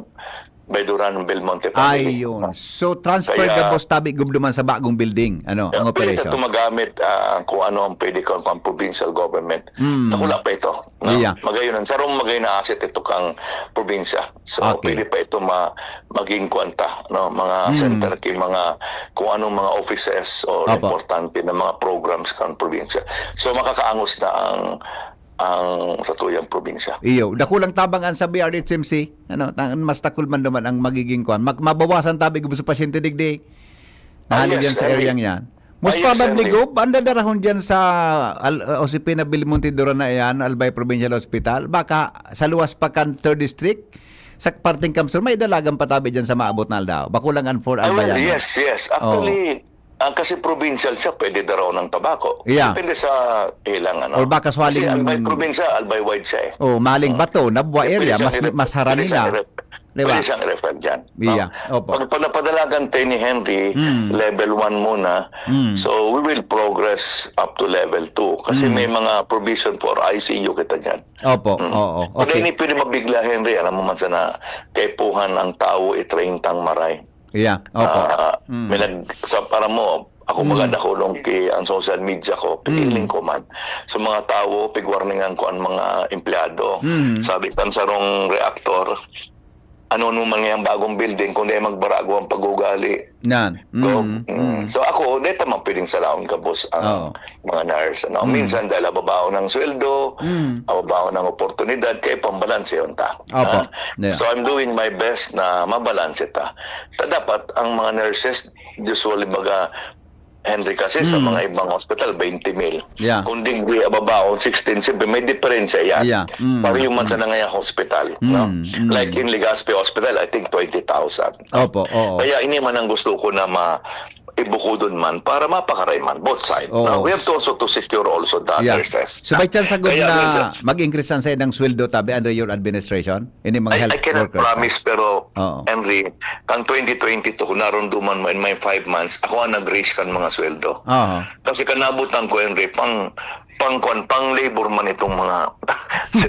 by Duran Belmonte family. Ayun. So, transfer Kaya gabos tabi gubduman sa bagong building, ano, ang Yeah, pwede operation? ito magamit, ah, kung ano ang pwede kang pang provincial government. Mm. Dakula pa ito, no? Iya. Magayon, ang sarong magay na asset ito kang probinsya. So, Okay. pwede pa ito ma-, maging kwanta, no? Mga Mm. center ki mga, kung anong mga offices o Opo. importante na mga programs kang probinsya. So, makakaangos na ang, ang satuyang probinsya. Iyo, dakulang tabang an sa B R H M C, ano, ta-, mas dakul man naman ang magiging kwan. Mag-, mabawasan tabi gubos sa pasyente digdi. Ah, Nahalig yes, yan sa Henry. area yan. Most Ah, yes, probably, Henry. Gob, ang dadarahon dyan sa Al-, uh, Josefina Belmonte Duran na yan, Albay Provincial Hospital, baka sa luwas pa kan third District, sa parteng Kamsur, may dalagan patabi dyan sa maabot na aldaw. Bako lang ang four Ah, well, Albayanos. yes, yes. Oo. Actually, ang kasi provincial siya, pwede daraw ng Tabaco. Yeah. Depende sa ilang, ano. Or baka Kasi swaling Albay probinsya, Albay wide siya eh. Oh, maling Mm. Bato, Nabua Depende area, siyang mas, ire-, mas harani depende siyang na. ire-, Di ba? pwede siyang i-refer dyan, no? Yeah, opo. Pag, pag napadalagan tayo ni Henry, Mm. level one muna. Mm. So, we will progress up to level two. Kasi Mm. may mga provision for I C U kita dyan. Opo, Mm. oo. Pwede Okay. ni pwede mabigla, Henry. Alam mo man sana, kaipuhan ang tao, i-train tang maray. Yeah, opo. Ah, Mm. may nag-, sa, para mo, ako Mm. maganda ko nung ki-, ang social media ko, Mm. piniling ko man. So, mga tao, pigwarningan ko ang mga empleyado. Mm. Sabi kan sarong reactor, ano naman ngayang bagong building, kung di magbarago ang pag-ugali. Yan. So, mm, mm. So ako, di ta man pwedeng salaon gabos ang Oo. mga nurse, ano. Mm. Minsan dahil nababaon ang sweldo, Mm. nababaon ang oportunidad, kaya pambalanse yun ta. Opo. Ha? Yeah. So I'm doing my best na mabalanse ta. Ta dapat ang mga nurses, usually baga, Henry, kasi sa Mm. mga ibang hospital, twenty mil. Yeah. Kung digdi, ababaon, sixteen, siyempre, may diferensya yan. Yeah. Mm, Pareho man mm. sa nangaya hospital, no? Mm, mm. Like in Legazpi Hospital, I think twenty thousand. Opo, oo. Kaya ini man ang gusto ko na ma-, ibukudon man para mapakaray man, both side, Oo. no? We have to also to secure also the Yeah. nurses. So, may chance sa Kaya na minsan mag-increase ang sa idang sweldo, tabi, under your administration? Ini mga I, health I cannot workers, promise, ah. pero, Oo. Henry, kang twenty twenty-two, kung narunduman mo in my five months, ako ang nag-raise kan mga sweldo. Aha. Kasi kanabutan ko, Henry, pang, pang, kwan, pang labor man itong mga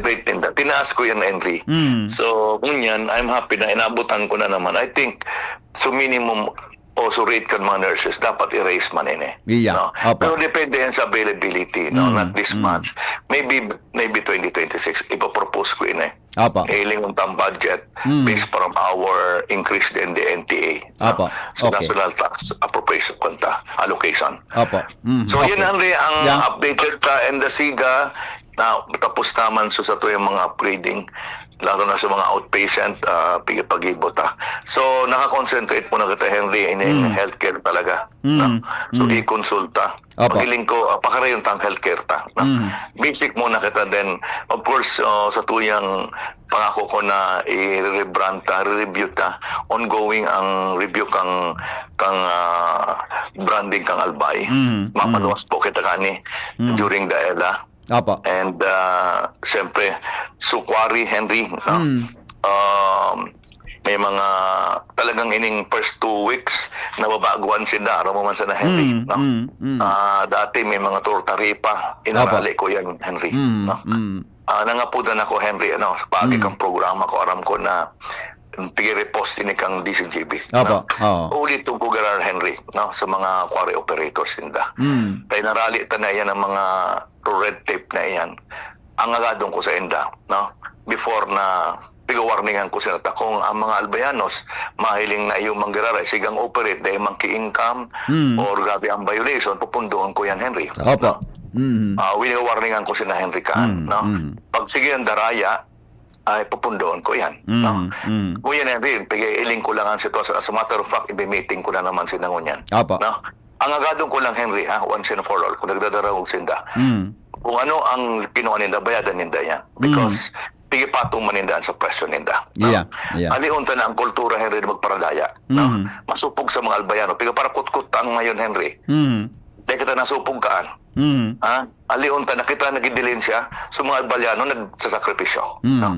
rate ninda. Tinaas ko yan, Henry. Mm. So, ngunyan, I'm happy na inabutan ko na naman. I think, so minimum, o so rate kan mga nurses, dapat i-raise man ini. Iya. No? Opo. Pero depende yan sa availability, no? Mm, Not this mm. month. Maybe, maybe twenty twenty-six, ipapropose ko ini. Apo. Hiling tang budget Mm. based from our increase in the N T A, no? Apo. So, Okay. national tax appropriation, kanta, allocation. Apo. Mm, So, yun, okay. Henry, ang Yeah. updated ka and the SIGA, na tapos naman so sa tuyang mga upgrading, lalo na sa mga outpatient, ah, pigipag-ibot, ah. So, nakakonsentrate muna kita, Henry, in, in Mm. healthcare talaga, Mm, no? So, mm. ikonsulta. Opo. Paghiling ko, ah, pakarayon tang healthcare ta, no? Mm. Basic muna kita, then, of course, oh, sa tuyang pangako ko na i-rebrand ta, re-review ta, ongoing ang review kang, kang, ah, branding kang Albay. Mm, mm. Mapaluwas po kita kani Mm. during the ELA. Opo. And, ah, siyempre, so quarry, Henry, no? Mm. Um, may mga talagang ining first two weeks, nababaguan sinda, aram mo man sana, Henry, Mm, no? mm, mm. Ah, dati may mga torta ripa, inarali Opo. ko yan, Henry, Mm, no? mm. Ah, nangapudan ako, Henry, ano, pagi Mm. kang programa ko, aram ko na pigi-repost ini kang D C G B, Opo, no? oo. Ulit tong kugarar, Henry, no, sa mga quarry operators ninda. Mm. Kaya narali ta na yan ang mga red tape na iyan. Ang agadon ko sa inda, no? Before na piga-warningan ko sila ta, kung ang mga Albayanos mahiling na iyo manggiraray, sigang operate, dahil monkey income, Mm. or grabe ang violation, pupundoon ko yan, Henry. Opo. No? Mm. Ah, wini-warningan ko sila, Henry, kaan, Mm, no? mm. Pag sige ang daraya, ay pupundoon ko yan, Mm, no? mm. Ngunyan, Henry, pigailing ko lang ang sitwasyon. As a matter of fact, ibi-meeting ko na naman sila ngunyan, Opo. no? Ang agadon ko lang, Henry, ha, once and for all, kung nagdadarangog sinda, Mm. kung ano ang kinuha ninda, bayadan ninda yan. Because Mm. pigipatong man ninda sa presyo ninda, no? Yeah, yeah. Alion ta na ang kultura, Henry, na magparadaya, no? Mm. Masupog sa mga Albayano. Pigaparakutkot ta ang ngayon, Henry. Mm. Dahil kita nasupog kaan. Mm. Ha? Alion ta na kita nagdidilin siya, so mga Albayano nagsasakripisyo, Mm. no?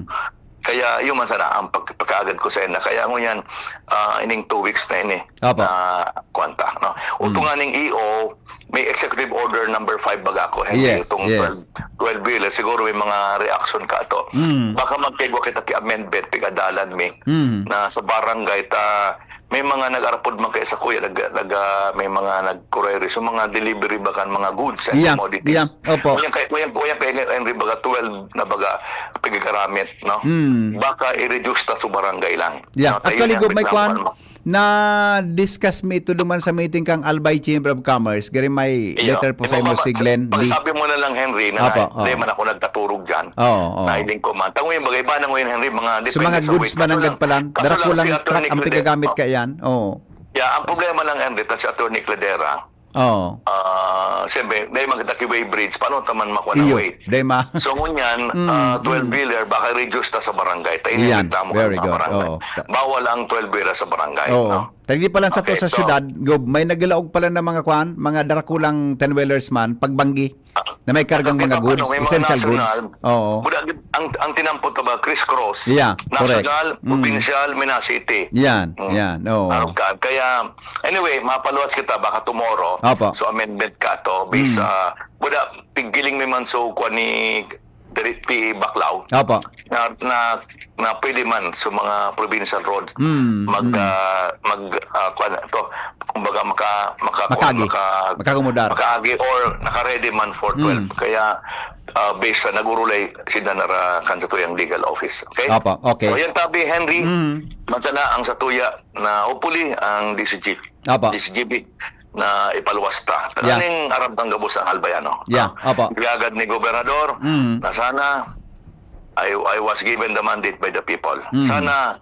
Kaya yun man sana ang pag-, pagkaagad ko sa ina. Kaya ngunyan, ah, ining two weeks na ini, Apo. na kwanta, no? Uto Mm. nga ning E O, may executive order number five baga ako, Henry, Yes, itong yes. twelve, twelve wheeler. Siguro may mga reaction ka to. Mm. Baka magkaigwa kita ki amendment, pigadalan mi, Mm. na sa barangay ta, may mga nag-arapod man kaya sa kuya, nag-, nag-, ah, may mga nag-courier, so mga delivery ba kan mga goods and Yeah, commodities. yeah, opo. Kaya kay, kaya, kaya kay Henry baga twelve na baga pagkakaramit, no? Mm. Baka i-reduce ta sa barangay lang. Yeah, No, tayo actually, yung Gob, may reklamo kwan, man. na-discuss mi ito duman sa meeting kang Albay Chamber of Commerce. Gari may Iyo. letter po Di sa ba, imo ma-, si Glenn pag Lee. sabi mo na lang, Henry, na Apo, di oo. man ako nagtaturog dyan. Oo, oo. Nailing ko man. Tango yung bagay ba na ngayon, Henry, mga So, depende mga sa goods weight. man Kaso ang lang, gagpalan, kaso dara lang ko lang si Attorney truck ang Clede-, pigagamit oh. ka yan. Oo. Yeah, ang problema lang, Henry, ta si Attorney Cladera, Oo. ah, siyempre, dahil magkita ki weighbridge, paano taman makuha ng Iyo, weight? dahil ma- So, ngunyan, Mm, ah, mm. twelve-wheeler, baka reduce ta sa barangay. Tayo Iyan, yung reklamo very ng good. barangay. Oo. Ta- Bawal ang twelve-wheeler sa barangay, Oo. no? Tagdi pa lang sa to Okay, sa so syudad, Gob, may naglaog pala ng mga kwan, mga darakulang ten-wheelers man, pagbanggi, Ah, na may kargang kasi mga paano, goods, may mga essential goods. national, Oo. buda, ang, ang tinampot na ba, crisscross, Yeah, correct. national, Mm. provincial, Mindanao City. Yan, Mm. yan, oo. Araw ka. Kaya, anyway, mapaluwas kita, baka tomorrow. Apo. So, amendment ka to, based Mm. sa, buda, pigiling may man so, kwan ni Street P A Baclao, Opo. na, na, na pwede man sa mga provincial road Mm, mag, mm. ah, mag, ah, kuwan, ito, kumbaga maka, maka, Makaagi. maka, Makakomodar. makaagi or naka-ready man for Mm. twelve. Kaya, ah, based sa nag-urulay, sinda nara kan satuyang legal office. Okay? Opo, okay. So, yan tabi, Henry, Mm. man sana ang satuya na hopefully ang D C G, Opo. D C G B na ipaluwas ta. Yeah. Kaning arab ang gabos ang Albayano. Yeah, Ah, opo. gagad ni Gobernador Mm. na sana I, I was given the mandate by the people. Mm. Sana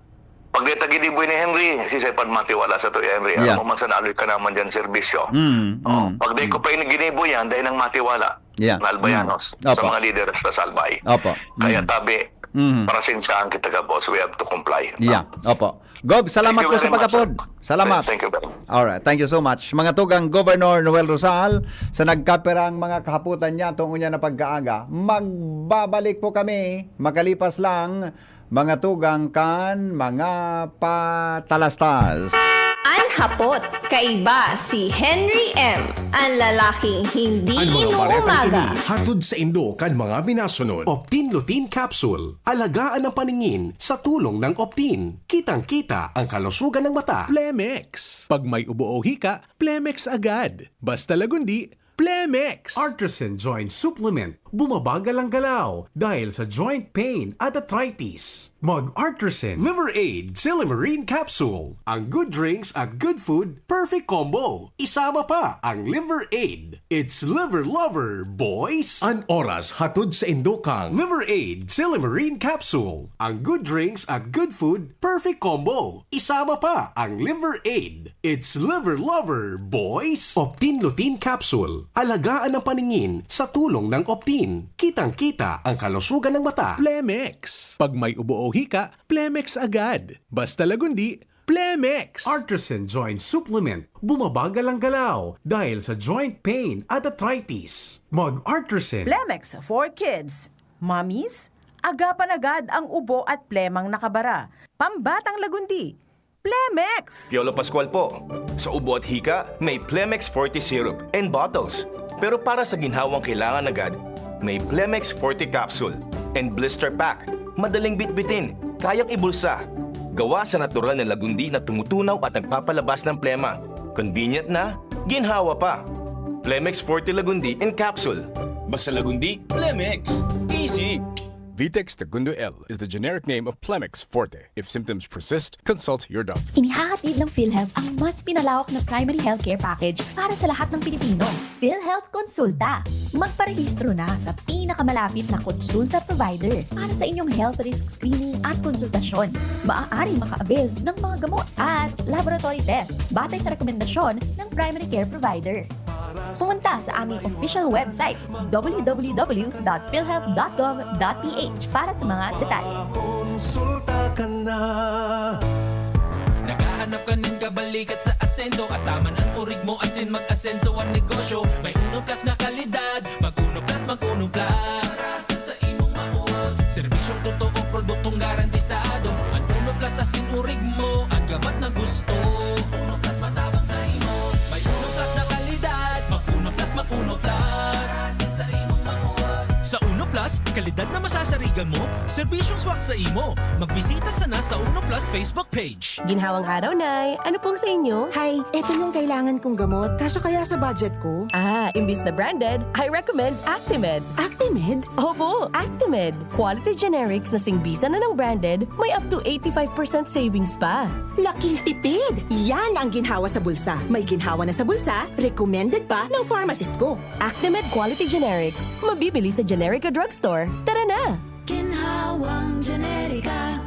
pag di ta giniboy ni Henry, si Sepan matiwala sa to, Henry. Yeah. Alam mo man sa naaloy ka naman dyan serbisyo. Mm, Oh, mm, pag di ko mm. pa ini giniboy yan, dahil nang matiwala Yeah. na Albayanos Mm. Opo. sa mga leaders sa Salbay. Opo. Kaya Mm. tabi, Mm. parasensyahan kita gabos. We have to comply. Yeah, opo. Gob, salamat Thank you po sa very much, pag-apod. sir. Salamat. Thank you very much. Alright, thank you so much. Mga tugang, Governor Noel Rosal, sa nagkapirang mga kahapotan niya, tungkol niya na pag-aaga, magbabalik po kami, makalipas lang, mga tugang kan mga patalastas. An hapot, kaiba si Henry M, an lalaking hindi Ang mga inuumaga. Hatod sa indo kan mga minasunod. Optin Lutein Capsule. Alagaan ang paningin sa tulong ng Optin. Kitang-kita ang kalusugan ng mata. Plemex. Pag may ubo o hika, Plemex agad. Basta Lagundi, Plemex. Artisan Joint Supplement. Bumabagal ang galaw dahil sa joint pain at arthritis. Mag Artisan. Liver Aid Silymarin Capsule. Ang good drinks at good food, perfect combo. Isama pa ang Liver Aid. It's Liver Lover, boys! An oras hatod sa indokang Liver Aid Silymarin Capsule. Ang good drinks at good food, perfect combo. Isama pa ang Liver Aid. It's Liver Lover, boys! Optin Lutein Capsule. Alagaan ang paningin sa tulong ng Optin. Kitang-kita ang kalusugan ng mata. Plemex. Pag may ubo o hika, Plemex agad. Basta Lagundi, Plemex. Artisan Joint Supplement. Bumabagal ang galaw dahil sa joint pain at arthritis. Mag Artisan. Plemex for Kids. Mommies, agapan agad ang ubo at plemang nakabara. Pambatang Lagundi. Plemex! Piolo Pascual po. Sa ubo at hika, may Plemex Forte Syrup and bottles. Pero para sa ginhawang kailangan agad, may Plemex Forte Capsule and Blister Pack. Madaling bitbitin, kayang ibulsa. Gawa sa natural na lagundi na tumutunaw at nagpapalabas ng plema. Convenient na, ginhawa pa. Plemex Forte Lagundi in Capsule. Basta Lagundi, Plemex. Easy! Vitex Segundo L is the generic name of Plemex Forte. If symptoms persist, consult your doctor. Inihahatid ng PhilHealth ang mas pinalawak na primary healthcare package para sa lahat ng Pilipino. PhilHealth Konsulta. Magparehistro na sa pinakamalapit na konsulta provider para sa inyong health risk screening at konsultasyon. Maaaring maka-avail ng mga gamot at laboratory test batay sa rekomendasyon ng primary care provider. Pumunta sa aming official website, w w w dot philhealth dot gov dot p h, para sa mga detalye. Konsulta ka na. Naghahanap ka nin kabalikat sa asenso, at taman ang urig mo asin mag-asenso ang negosyo. May Uno Plus na kalidad, mag Uno Plus, mag Uno Plus. Sa, sa imong mauwag. Serbisyong totoo, produktong garantisado. Ang Uno Plus asin urig mo, ang gabat na gusto. Uno Plus matabang sa imo. May Uno Plus na kalidad, mag Uno Plus, mag Uno Plus. Sa, sa imong mauwag. Sa Uno Plus, kalidad na masasarigan mo, serbisyong swak sa imo. Magbisita sana sa Uno Plus Facebook page. Ginhawang araw, Nay. Ano pong sa inyo? Hay, eto yung kailangan kong gamot. Kasya kaya sa budget ko? Ah, imbis na branded, I recommend Actimed. Actimed? Opo, Actimed. Quality generics na singbisan na ng branded, may up to eighty-five percent savings pa. Laking tipid! Yan ang ginhawa sa bulsa. May ginhawa na sa bulsa, recommended pa ng pharmacist ko. Actimed Quality Generics. Mabibili sa Generica Drugstore. Tara na! Ginhawang Generika.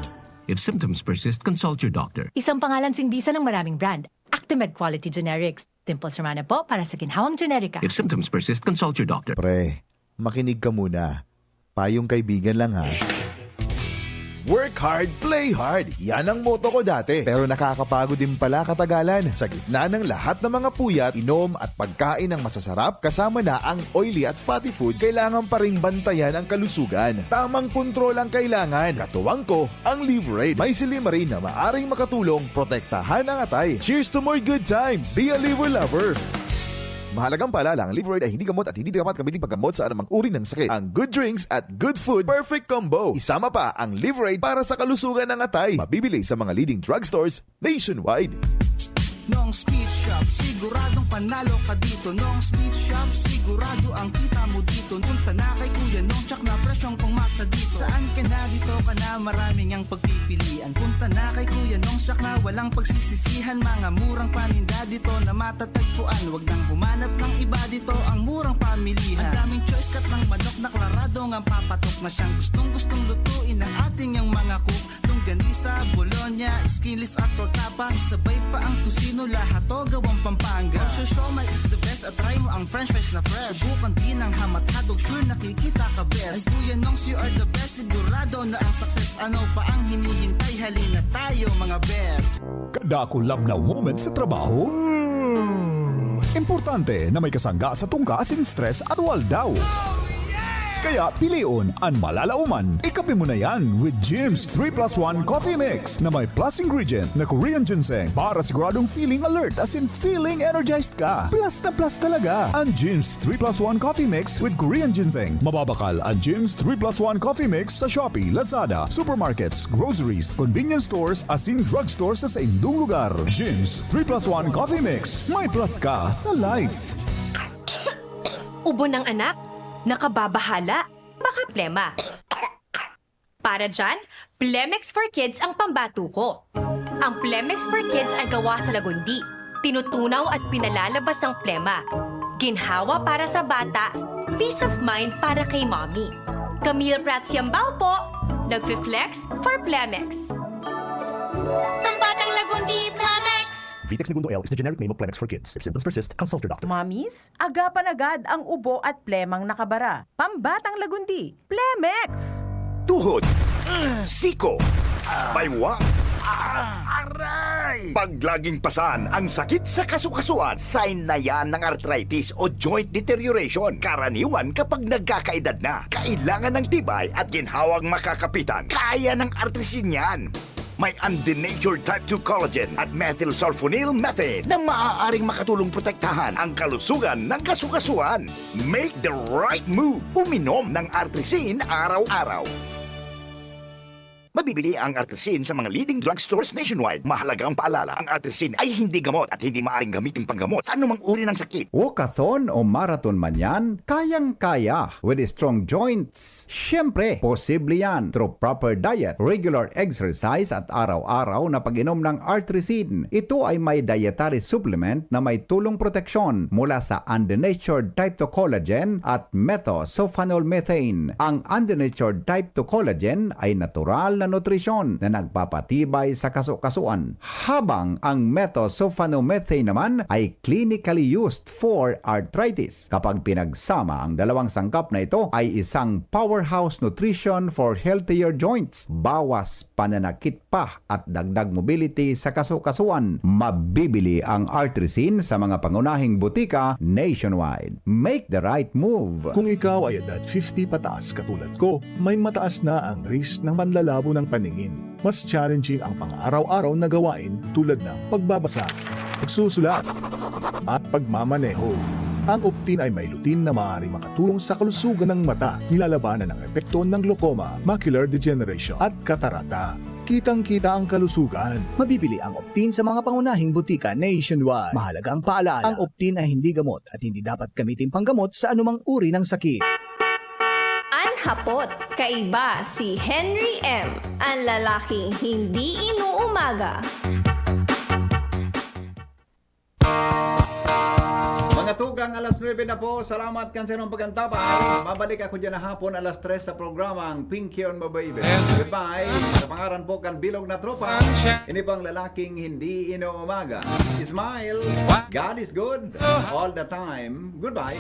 If symptoms persist, consult your doctor. Isang pangalan singbisan ng maraming brand. Actimed Quality Generics. Dimples Romana po para sa Ginhawang Generika. If symptoms persist, consult your doctor. Pre, makinig ka muna. Payong kaibigan lang ha. Work hard, play hard. Yan ang motto ko dati. Pero nakakapagod din pala katagalan. Sa gitna ng lahat ng mga puyat, inom at pagkain ng masasarap, kasama na ang oily at fatty foods, kailangan pa ring bantayan ang kalusugan. Tamang kontrol ang kailangan. Katuwang ko, ang Liver Aid. May silymarin na maaring makatulong protektahan ang atay. Cheers to more good times! Be a Liver Lover! Mahalagang paalala, ang Liveride ay hindi gamot at hindi dapat gamitin paggamot sa anumang uri ng sakit. Ang good drinks at good food, perfect combo. Isama pa ang Liveride para sa kalusugan ng atay. Mabibili sa mga leading drugstores nationwide. Nong's Meat Shop, siguradong panalo ka dito. Nong's Meat Shop, sigurado ang kita mo dito. Punta na kay Kuya Nong, tsak na presyong pangmasa dito. Saan ka na, dito ka na, maraming ang pagpipilian. Punta na kay Kuya Nong, tsak na walang pagsisisihan. Mga murang paninda dito na matatagpuan. Wag nang humanap ng iba, dito ang murang pamilihan. Ang daming choice, cut ng manok na klarado ngang papatok na siyang gustong-gustong lutuin ng ating yang mga cook. Longganisa, bologna, skinless at torta pa. Isabay pa ang tocino, lahat to gawang Pampanga. Ang siomai is the best at try mo ang french fries na fresh. Subukan din ang ham at hotdog, sure nakikita ka best. Ang Kuya Nongs, you are the best, sigurado na ang success. Ano pa ang hinihintay? Halina tayo, mga best. Kadakul labnaw moment sa trabaho? Hmm. Importante na may kasangga sa tungka asin stress at waldaw. Kaya pilion an malalaoman. Ikape mo na yan with Jim's three plus one Coffee Mix na may plus ingredient na Korean ginseng para siguradong feeling alert asin feeling energized ka. Plus na plus talaga an Jim's three plus one Coffee Mix with Korean ginseng. Mababakal an Jim's three plus one Coffee Mix sa Shopee, Lazada, supermarkets, groceries, convenience stores asin drugstore sa saindong lugar. Jim's three plus one Coffee Mix. May plus ka sa life. Ubo ng anak? Nakababahala? Baka plema. Para dyan, Plemex for Kids ang pambato ko. Ang Plemex for Kids ay gawa sa lagundi. Tinutunaw at pinalalabas ang plema. Ginhawa para sa bata, peace of mind para kay mommy. Camille Prats Yambao po, nagfi-flex for Plemex. Ang batang lagundi, Plemex! Vitex Negundo L is the generic name of Plemex for kids. If symptoms persist, consult your doctor. Mamis, agapan agad ang ubo at plemang nakabara. Pambatang lagundi, Plemex! Tuhod, siko, baywa, aray! Pag laging pasan ang sakit sa kasukasuan, sign na yan ng arthritis o joint deterioration. Karaniwan kapag nagkakaedad na, kailangan ng tibay at ginhawang makakapitan. Kaya ng artrisin yan. May undenatured type two collagen at methylsulfonyl methane na maaaring makatulong protektahan ang kalusugan ng kasukasuan. Make the right move. Uminom ng Artrisin araw-araw. Mabibili ang Artrisin sa mga leading drugstores nationwide. Mahalagang paalala, ang Artrisin ay hindi gamot at hindi maaaring gamitin panggamot sa anumang uri ng sakit. Walkathon o marathon man yan, kayang-kaya with strong joints. Siyempre, posible yan through proper diet, regular exercise at araw-araw na pag-inom ng Artrisin. Ito ay may dietary supplement na may tulong proteksyon mula sa undenatured type two collagen at methylsulfonyl methane. Ang undenatured type two collagen ay natural na nutrisyon na nagpapatibay sa kasukasuan, habang ang methylsulfonyl methane naman ay clinically used for arthritis. Kapag pinagsama ang dalawang sangkap na ito, ay isang powerhouse nutrition for healthier joints. Bawas pananakit pa at dagdag mobility sa kasukasuan. Mabibili ang Artrisin sa mga pangunahing butika nationwide. Make the right move! Kung ikaw ay edad fifty pataas katulad ko, may mataas na ang risk ng panlalabo ng paningin. Mas challenging ang pang-araw-araw na gawain tulad ng pagbabasa, pagsusulat, at pagmamaneho. Ang Optin ay may lutein na maaaring makatulong sa kalusugan ng mata, nilalabanan ang epekto ng glaucoma, macular degeneration, at katarata. Kitang-kita ang kalusugan. Mabibili ang Optin sa mga pangunahing butika nationwide. Mahalagang paalala, ang Optin ay hindi gamot at hindi dapat gamitin panggamot sa anumang uri ng sakit. An hapot, kaiba si Henry M, an lalaking hindi inuumaga. Mga tugang, alas nuebe na po. Salamat kan sa inyong pag-antabay. Mabalik ako dyan na hapon alas tres sa programang Pinky on Mo Baby. Goodbye. Sa pangaran po kan Bilog na Tropa, ini pang lalaking hindi inuumaga. Smile. God is good all the time. Goodbye.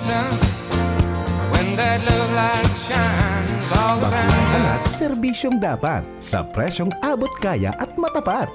When that love light shines all around At serbisyong dapat, sa presyong abot kaya at matapat.